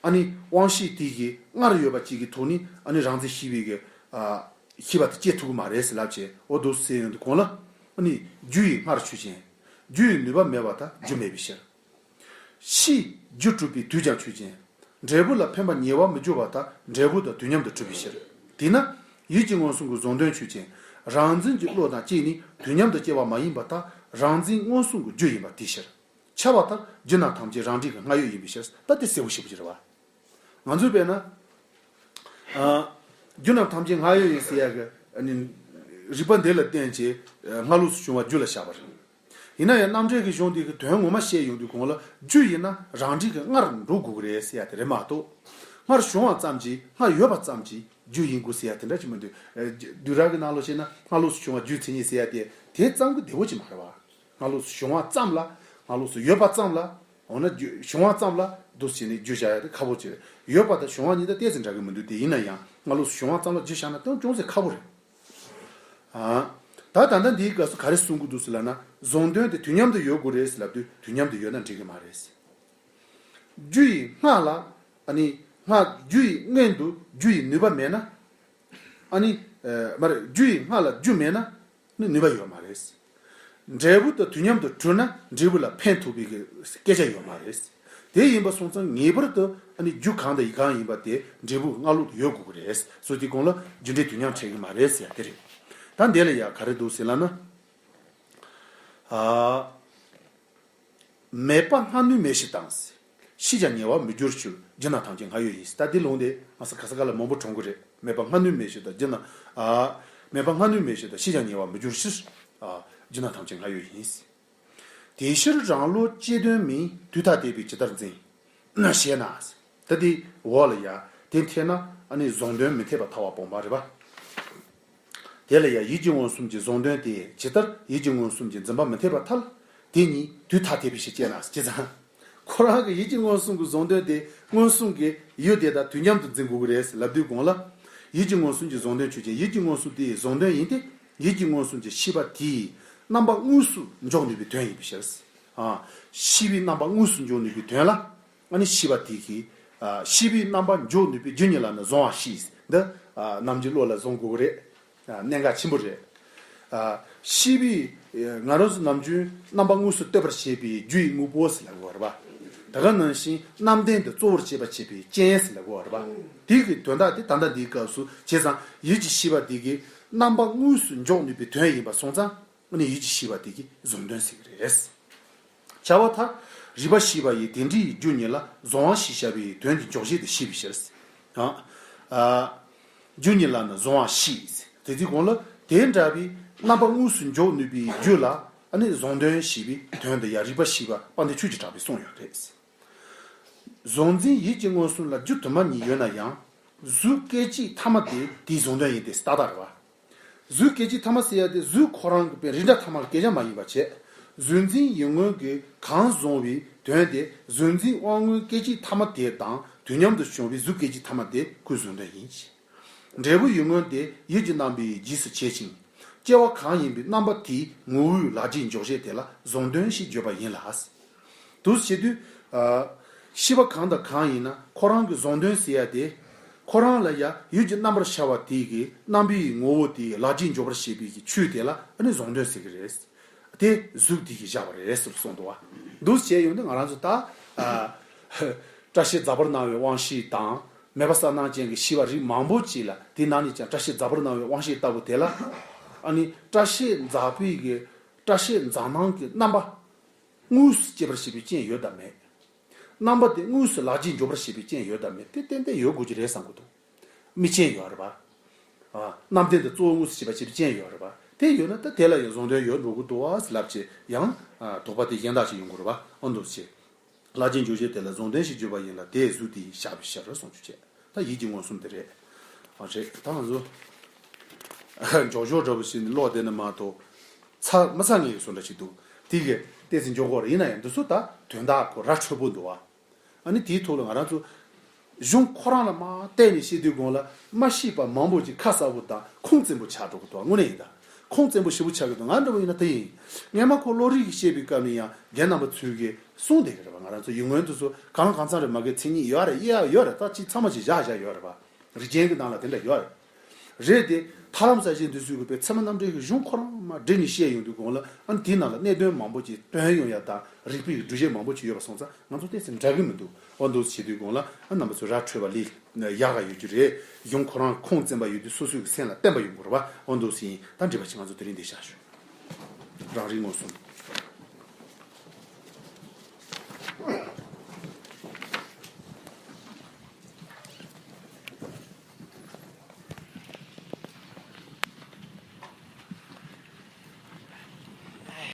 ཨ་ནི་དབང་ཤེས་དེ་གི་སྔར་ཡོད་པ་གཅིག་གི་ཐོག་ནས་ཨ་ནི་རང་འཛིན་ཤེས་པའི་གི་ཨ་ཤེས་པ་དེ་སྐྱེ་ཐུབ་ཀྱི་མ་རེད་ཟེར་ལབ་བྱས། འོ་འདུག་ཟེར་ཡོང་དུས་གོང་ལ། ཨ་ནི་རྒྱུ་ཡི་སྔར་ཆོས་ཅན། རྒྱུ་ཡི་ནུས་པ་མེད་པ་དང་རྒྱུ་མེད་པའི་ཕྱིར། ཕྱིས་རྒྱུ་གྲུབ་པའི་དུས་ཀྱང་ཆོས་ཅན། འབྲས་བུ་ལ་འཕེན་པ་ཉེ་བར་མི་འགྱུར་བ་དང་འབྲས་བུ་དང་དུས་མཉམ་དུ་གྲུབ་པའི་ཕྱིར། དེས་ན་ཡིད་ཀྱི་མངོན་སུམ་གྱི་གཟུང་དོན་ཆོས་ཅན། རང་འཛིན་གྱི་བློ་དང་གཅིག་ནི་དུས་མཉམ་དུ་སྐྱེ་བ་མ་ཡིན་པ་དང་རང་འཛིན་མངོན་སུམ་གྱི་རྒྱུ་ཡིན་པ་དེའི་ཕྱིར། ཁྱབ་པ་ལྟར་རྒྱུ་རྣམས་ཐམས་ཅད་རང་འབྲས་ཀྱི་སྔ་ཡོད་ཡིན་པའི་ཕྱིར། ད་དེ་གསལ་པོ་ཞེ་པོ་ཅིག་རེད་བ། ང་ཚོས་དཔེར་ན། ཨ། རྒྱུ་རྣམས་ཐམས་ཅད་སྔ་ཡོད་ཡིན་ཟེར་ཡ་གི་ ཨ་ནི་རིགས་པ་འདི་ལ་བརྟེན་བྱས་སྔ་ལོགས་སུ་བྱུང་བ་རྒྱུ་ལ་བཞག་པ་རེད། ཡིན་ན་ཡང་རྣམ་འགྲེལ་གྱི་གཞུང་འདི་གི་དོན་ངོ་མ་བཤད་ཡོང་དུས་གོང་ལ་རྒྱུ་ཡིན་ན་རང་འགྲེལ་གྱི་སྔར་འགྲོ་དགོས་ཀྱི་རེད་ཟེར་ཡ་དེ་རེད་མ་གཏོགས། སྔར་བྱུང་བ་ཙམ་གྱིས་སྔར་ཡོད་པ་ཙམ་གྱིས་རྒྱུ་ཡིན་དགོས་ཟེར་ཡ་དེ་འདྲ་ཅིག་མི་འདུག་ཨ་བསྡུས་གྲྭ་གི་ནང་ལོགས་བཤད་ན་སྔ་ལོགས་སུ་བྱུང་བ་རྒྱུའི་མཚན་ཉིད་ཟེར་ཡ་དེ་དེ་ཙམ་གྱིས་བདེ་བོ་ཅིག་མ་རེད་བ། སྔ་ལོགས་སུ་བྱུང་བ་ཙམ་ལ། སྔ་ལོགས་སུ་ཡོད་པ་ཙམ་ལ། འོ་ན་རྒྱུ་བྱུང་བ་ཙམ་ལ་འདུག་བྱས་ནས་རྒྱུ་བཞག་ཡ་དེ་ཁག་པོ་ཅིག་རེད། ཡོད་པ་དང་བྱུང་བ་གཉིས་ད་ཏོག་ཙམ་འདྲ་གི་མི་འདུག་དེ་ཡིན་ན་ཡང་སྔ་ལོགས་སུ་བྱུང་བ་ཙམ་ལ་རྒྱུ་བཞག་ན་དོན་ཅུང་ཟད་ཁག་པོ་རེད། ཨ། ད་ད་ལྟ་འདིའི་སྐབས་སུ་ག་རེ་གསུང་གི་འདུག་ཟེར་ལབ་ན་གཟུང་དོན་དེ་དུས་མཉམ་དུ་ཡོད་དགོས་རེད་ཟེར་ལབ་དུས་དུས་མཉམ་དུ་ཡོད་ན་འགྲིག་གི་མ་རེད། རྒྱུ་ཡི་སྔ་ལ། ཨ་ནི་སྔ་རྒྱུ་ཡི་སྔོན་དུ་རྒྱུ་ཡི་ནུས་པ་མེད་ན། ཨ་ནི། ཨ། མ་རེད། རྒྱུ་ཡི་སྔ་ལ་རྒྱུ་མེད་ན་ནི་ནུས་པ་ཡོད་མ་རེད། འབྲས་བུ་དང་དུས་མཉམ་དུ་གྲུབ་ན་འབྲས་བུ་ལ་ཕན་ཐོགས་པའི་གི་སྐད་ཆ་ཡོད་མ་རེད། དེ་ཡིན་པ་སོང་ཙང་ངེས་པར་དུ་ཨ་ནི་རྒྱུ་གང་དང་ཡི་གང་ཡིན་པ་དེ་འབྲས་བུ་སྔ་ལོགས་དུ་ཡོད་དགོས་ཀྱི་རེད། སོ་དེའི་གོང་ལ་རྒྱུ་འབྲས་དུས་མཉམ་འཕྲད་ཀྱི་མ་རེད་ཟེར་ཡ་དེ་རེད། ད་འདི་ལ་ཡ་ག་རེ་འདུག་ཟེར་ལབ་ན། ཨ། མེད་པ་སྔ་ནུས་མེད་ཞིག་དང་། ཤི་ཀྱང་ཉེ་བར་མི་འགྱུར་ཕྱིར། རྒྱུ་རྣམས་ཐམས་ཅད་སྔ་ཡོད་ཡིན། ད་འདི་ལུང་དེ་ང་ས་ག་ས་ག་ལ་མང་པོ་གྲོང་གི་རེད། མེད་པ་སྔ་ནུས་མེད་ཞིག་དང་རྒྱུ་རྣམས། ཨ། མེད་པ་སྔ་ནུས་མེད་ཞིག་དང་ཤི་ཀྱང་ཉེ་བར་མི་འགྱུར་ཕྱིར། ཨ། རྒྱུ་རྣམས་ཐམས་ཅད་སྔ་ཡོད་ཡིན། དེ་ཕྱིར་རང་ལུགས་སྤྱི་དོན་མིན། དུས་ཐ་དད་པས་ཇི་ལྟར་འཛིན། ཞེ་ན། ད་དེ་འོག་ལ་ཡ་དེ་འཐད་ན་ཨ་ནི་གཟུང་དོན་མི་འཐད་པར་ཐལ་བ་སྤོང་བ་རེད་པ། དེ་ལ་ཡང་ཡིད་ཀྱི་མངོན་སུམ་གྱི་གཟུང་དོན་དེ་ཇི་ལྟར་ཡིད་ཀྱི་མངོན་སུམ་གྱི་འཛིན་པ་མི་འཐད་པར་ཐལ། དེ་ཉིད་དུས་ཐ་དད་པས་ཞེས་བྱས་ན་ཅི་ཙང་། ཁོ་རང་གི་ཡིད་ཀྱི་མངོན་སུམ་གྱི་གཟུང་དོན་དེ་མངོན་སུམ་གྱི་ཡུལ་དེ་དང་དུས་མཉམ་དུ་འཛིན་དགོས་ཀྱི་རེད་ལབ་དུས་གོང་ལ། ཡིད་ཀྱི་མངོན་སུམ་གྱི་གཟུང་དོན་ཆོས་ཅན། ཡིད་ཀྱི་མངོན་སུམ་དེའི་གཟུང་དོན་ཡིན་ཏེ། ཡིད་ཀྱི་མངོན་སུམ་གྱི་ཤེས་པ་དེས་རྣམ་པ་དངོས་སུ་འཇོག་ནུས་པའི་དོན་ཡིན་པའི་ཕྱིར། ཨ། ཤེས་པའི་རྣམ་པ་དངོས་སུ་འཇོག་ནུས་པའི་དོན་ལ། ཨ་ནི་ཤེས་པ་དེ་གིས། ཨ། ཤེས་པའི་རྣམ་པ་འཇོག་ནུས་པའི་རྒྱུ་ཉིད་ལ་ནི་གཟུང་བ་ཤེས། འདི། ཨ། ནམ་རྒྱུན་བློ་ལ་བཟུང་དགོས་ཀྱི་རེད། ཨ། གནད་འགག་ཆེན་པོ་རེད། ཨ། ཤེས་པའི། ཨ། ང་རང་ཚོ་ནམ་རྒྱུན་རྣམ་པ་དངོས་སུ་གཏོད་པར་བྱེད་པའི་རྒྱུ་ཡི་དངོས་པོ་ཟེར་ལབ་དགོས་རེད་པ། ད་ག་ནང་བཞིན་རྣམ་ལྡན་དུ་གཙོ་བོར་བྱེད་པར་བྱེད་པའི་རྐྱེན་ཟེར་ལབ་དགོས་རེད་པ། དེ་གི་དོན་དག་དེ་ད་ལྟ་འདིའི་སྐབས་སུ་བྱས་ཙང་ཡིད་ཀྱི་ཤེས་པ་དེ་གིས་རྣམ་པ་དངོས་སུ་འཇོག་ནུས་པའི་དོན་ཡིན་པ་སོང་ཙང་། ཨ་ནི་ཡིད་ཀྱི་ཤེས་པ་དེ་གིས་གཟུང་དོན་ཟེར་གྱི་རེད། བྱ་བ་མཐར། རིག་པ་ཤེས་པ་ཡིས་དེ་འདྲའི་རྒྱུ་ཉིད་ལ་གཟུང་བ་ཞེས་བྱ་བའི་དོན་གྱི་འཇོག་བྱེད་དུ་ཤེས་པའི་ཕྱིར། ཨ། ཨ། རྒྱུ་ཉིད་ལ་ནི་གཟུང་བ་ཤེས། དེ་དུས་གོང་ལ་དེ་འདྲ་བའི་རྣམ་པ་དངོས་སུ་འཇོག་ནུས་པའི་རྒྱུ་ལ་ཨ་ནི་གཟུང་དོན་ཞེས་པའི་དོན་དུ་ཡང་རིག་པ་ཤེས་པ་དཔལ་ལྡན་ཆོས་ཀྱི་གྲགས་པས་གསུངས་ཡོད་རེད། གཟུང་འཛིན་ཡིད་ཀྱི་མངོན་སུམ་ལ་རྒྱུ་དུ་མ་གཉིས་ཡོད་ན་ཡང་། གཟུགས་སྐད་ཅིག་ཐ་མ་དེ་དེའི་གཟུང་དོན་ཡིན་ཏེ་ཏག་ཏག་རེད་པ། གཟུགས་སྐད་ཅིག་ཐ་མ་ཟེར་ཡ་དེ་གཟུགས་ཁོ་རང་གི་པའི་རིགས་འདྲ་ཐ་མ་ལ་སྐད་ཆ་མ་ཡིན་པ་བྱས། གཟུགས་འཛིན་ཡིད་མངོན་གྱིས་གང་གཟུང་བའི་དོན་དེ་གཟུགས་འཛིན་དབང་མངོན་སྐད་ཅིག་ཐ་མ་དེ་དང་དུས་མཉམ་དུ་བྱུང་བའི་གཟུགས་སྐད་ཅིག་ཐ་མ་དེ་ཁོའི་གཟུང་དོན་ཡིན། འབྲས་བུ་ཡིད་མངོན་དེ་ཡིད་ཀྱི་རྣམ་པའི་རྗེས་སུ་བྱེད་ཅིང་། སྐྱེ་བ་གང་ཡིན་པའི་རྣམ་པ་དེའི་ངོ་བོའི་ལག་རྗེས་འཇོག་བྱེད་དེ་ལ་གཟུང་དོན་ཞེས་བརྗོད་པ་ཡིན་ལ། དུ་བྱེད་དུས། ཨ། ཤེས་པ་གང་དང་གང་ཡིན་ན་ཁོ་རང་གི་གཟུང་དོན་ཟེར་ཡ་དེ། ཁོ་རང་ལ་ཡང་ཡུལ་གྱི་རྣམ་པར་ཤར་བ་དེ་གི་རྣམ་པའི་ངོ་བོ་དེའི་ལག་རྗེས་འཇོག་པར་བྱེད་པའི་གི་ཆོས་དེ་ལ་ཨ་ནི་གཟུང་དོན་ཟེར་གི་རེད། དེ་གཟུགས་དེ་གིས་བཞག་པ་རེད་ཟེར་གསུངས་འདུག་བ། འདུག་བྱས་ཡོང་དུས་ང་རང་ཚོ་ད། ཨ། བཀྲ་ཤིས་རྫ་བུར་སྣང་བའི་དབང་ཤེས་དང་། མེད་པ་གསལ་སྣང་ཅན་གྱི་ཤེས་པ་རིགས་མང་པོ་ཅིག་ལ་དེ་ནང་ནས་ཀྱང་བཀྲ་ཤིས་རྫ་བུར་སྣང་བའི་དབང་ཤེས་ལྟ་བུ་དེ་ལ། ཨ་ནི་བཀྲ་ཤིས་རྫ་བུའི་གི། བཀྲ་ཤིས་རྫ་སྣང་གི་རྣམ་པ། དངོས་སུ་སྐྱེད་པར་བྱེད་པའི་རྐྱེན་ཡོད་དམ་མེད། རྣམ་པ་དེ་དངོས་སུ་ལག་རྗེས་འཇོག་པར་བྱེད་པའི་རྐྱེན་ཡོད་དམ་མེད་དེ་ཏན་ཏན་ཡོད་དགོས་ཀྱི་རེད་བསམ་གྱི་འདུག་དམིགས་རྐྱེན་ཡོད་རེད་པ། ཨ། རྣམ་ལྡན་དུ་གཙོ་བོ་དངོས་སུ་བྱེད་པར་བྱེད་པའི་རྐྱེན་ཡོད་རེད་པ། དེ་ཡོད་ན་ད་དེ་ལ་ཡང་གཟུང་དོན་ཡོད་འགྲོ་གི་འདུག་བ་ལབ་བྱས་ཡང་། ཨ། དོགས་པ་དེ་གཞན་དག་ཅིག་ཡོང་དགོས་རེད་པ། ཨ། འདུག་བྱས། ལག་རྗེས་འཇོག་བྱེད་དེ་ལ་གཟུང་དོན་ཞེས་བརྗོད་པ་ཡིན་ལ་དེས་གཟུགས་དེ་བཞག་པའི་ཕྱིར་གསུངས་ཆོས་བྱེད། ད་ཡིད་ཀྱི་མངོན་སུམ་དེ་རེད། ཨ། རེད། ད་ང་ཚོ་འཇོག་འཇོག་འདྲ་པོ་ཞིག་ནི་ཀློག་བསྡད་ན་མ་གཏོགས་ཚར་མི་ཚར་ངེས་ཀྱི་བཟོ་འདྲ་ཞིག་འདུག་དེ་གས་ཏོག་ཙམ་འཇོག་དགོས་རེད། ཡིན་ན་ཡང་འདི་ཚོ་ད་དོན་དག་ཁོ་ར་འཕྲོད་པོ་འདུག་བ། ཨ་ནི་དེའི་ཐོག་ལ་ང་རང་ཚོ་གཞུང་ཁོ་རང་ལ་མར་བལྟས་ནས་བཤད་དུས་གོང་ལ་མ་ཤེས་པ་མང་པོ་ཅིག་ཁ་གསལ་པོ་དང་ཁུངས་བཙན་པོ་ཆགས་འགྲོ་གི་འདུག་དངོས་གནས་ཡིན་ད། ཁུངས་བཙན་པོ་ཞེ་པོ་ཆགས་ཀྱི་འདུག་ང་འདྲ་པོ་ཡིན་ན་དེ་ཡིན། སྔས་མ་ཁོ་བློ་རིག་གིས་བཤད་པའི་སྐབས་ནས་ཡང་རྒན་རྣམ་པ་ཚོས་གིས་གསུངས་བསྡད་ཀྱི་རེད་པ། ང་རང་ཚོ་ཡིད་མངོན་དེ་ཚོ་གང་ལ་གང་འཚམ་རེ་མ་གི་མཚན་ཉིད་ཡོད་རེད། དབྱེ་བ་ཡོད་རེད། ད་ཅིག་ཚང་མ་ཅིག་བཞག་བཞག་ཡོད་རེད་པ། རིགས་རྒྱན་གྱི་ནང་ལ་དེ་འདྲ་ཡོད་རེད། རེད་དེ། ཐར་ལམ་གསལ་བྱེད་འདི་ཚོའི་གི་པའི་ཚད་མ་རྣམ་འགྲེལ་གྱི་གཞུང་ཁོ་རང་མར་བསྒྲིགས་ནས་བཤད་ཡོང་དུས་གོང་ལ་ཨ་ནི་དེའི་ནང་ལ་གནད་དོན་མང་པོ་ཅིག་སྟོན་ཡོང་ཡ་དང་རིགས་པའི་སྒྲུབ་བྱེད་མང་པོ་ཅིག་ཡོད་པ་སོང་ཙང་ང་ཚོ་ཏོག་ཙམ་འདྲ་གི་མི་འདུག་འོ་འདུག་བྱེད་དུས་གོང་ལ་ཨ་རྣམ་པ་ཚོ་ར་འཕྲོད་པ་ལས་ཡག་ག་ཡོད་རྒྱུ་རེད། གཞུང་ཁོ་རང་ཁུངས་བཙན་པ་ཡོད་དུས་སོ་སོའི་གི་སེམས་ལ་བརྟན་པ་ཡོང་དགོས་རེད་པ། འོ་འདུག་ཟིན་ད་འགྲིག་པ་ཅིག་ང་ཚོ་དེ་རིང་འདི་བཞག་ཞུ། རང་རིག་མངོན་སུམ།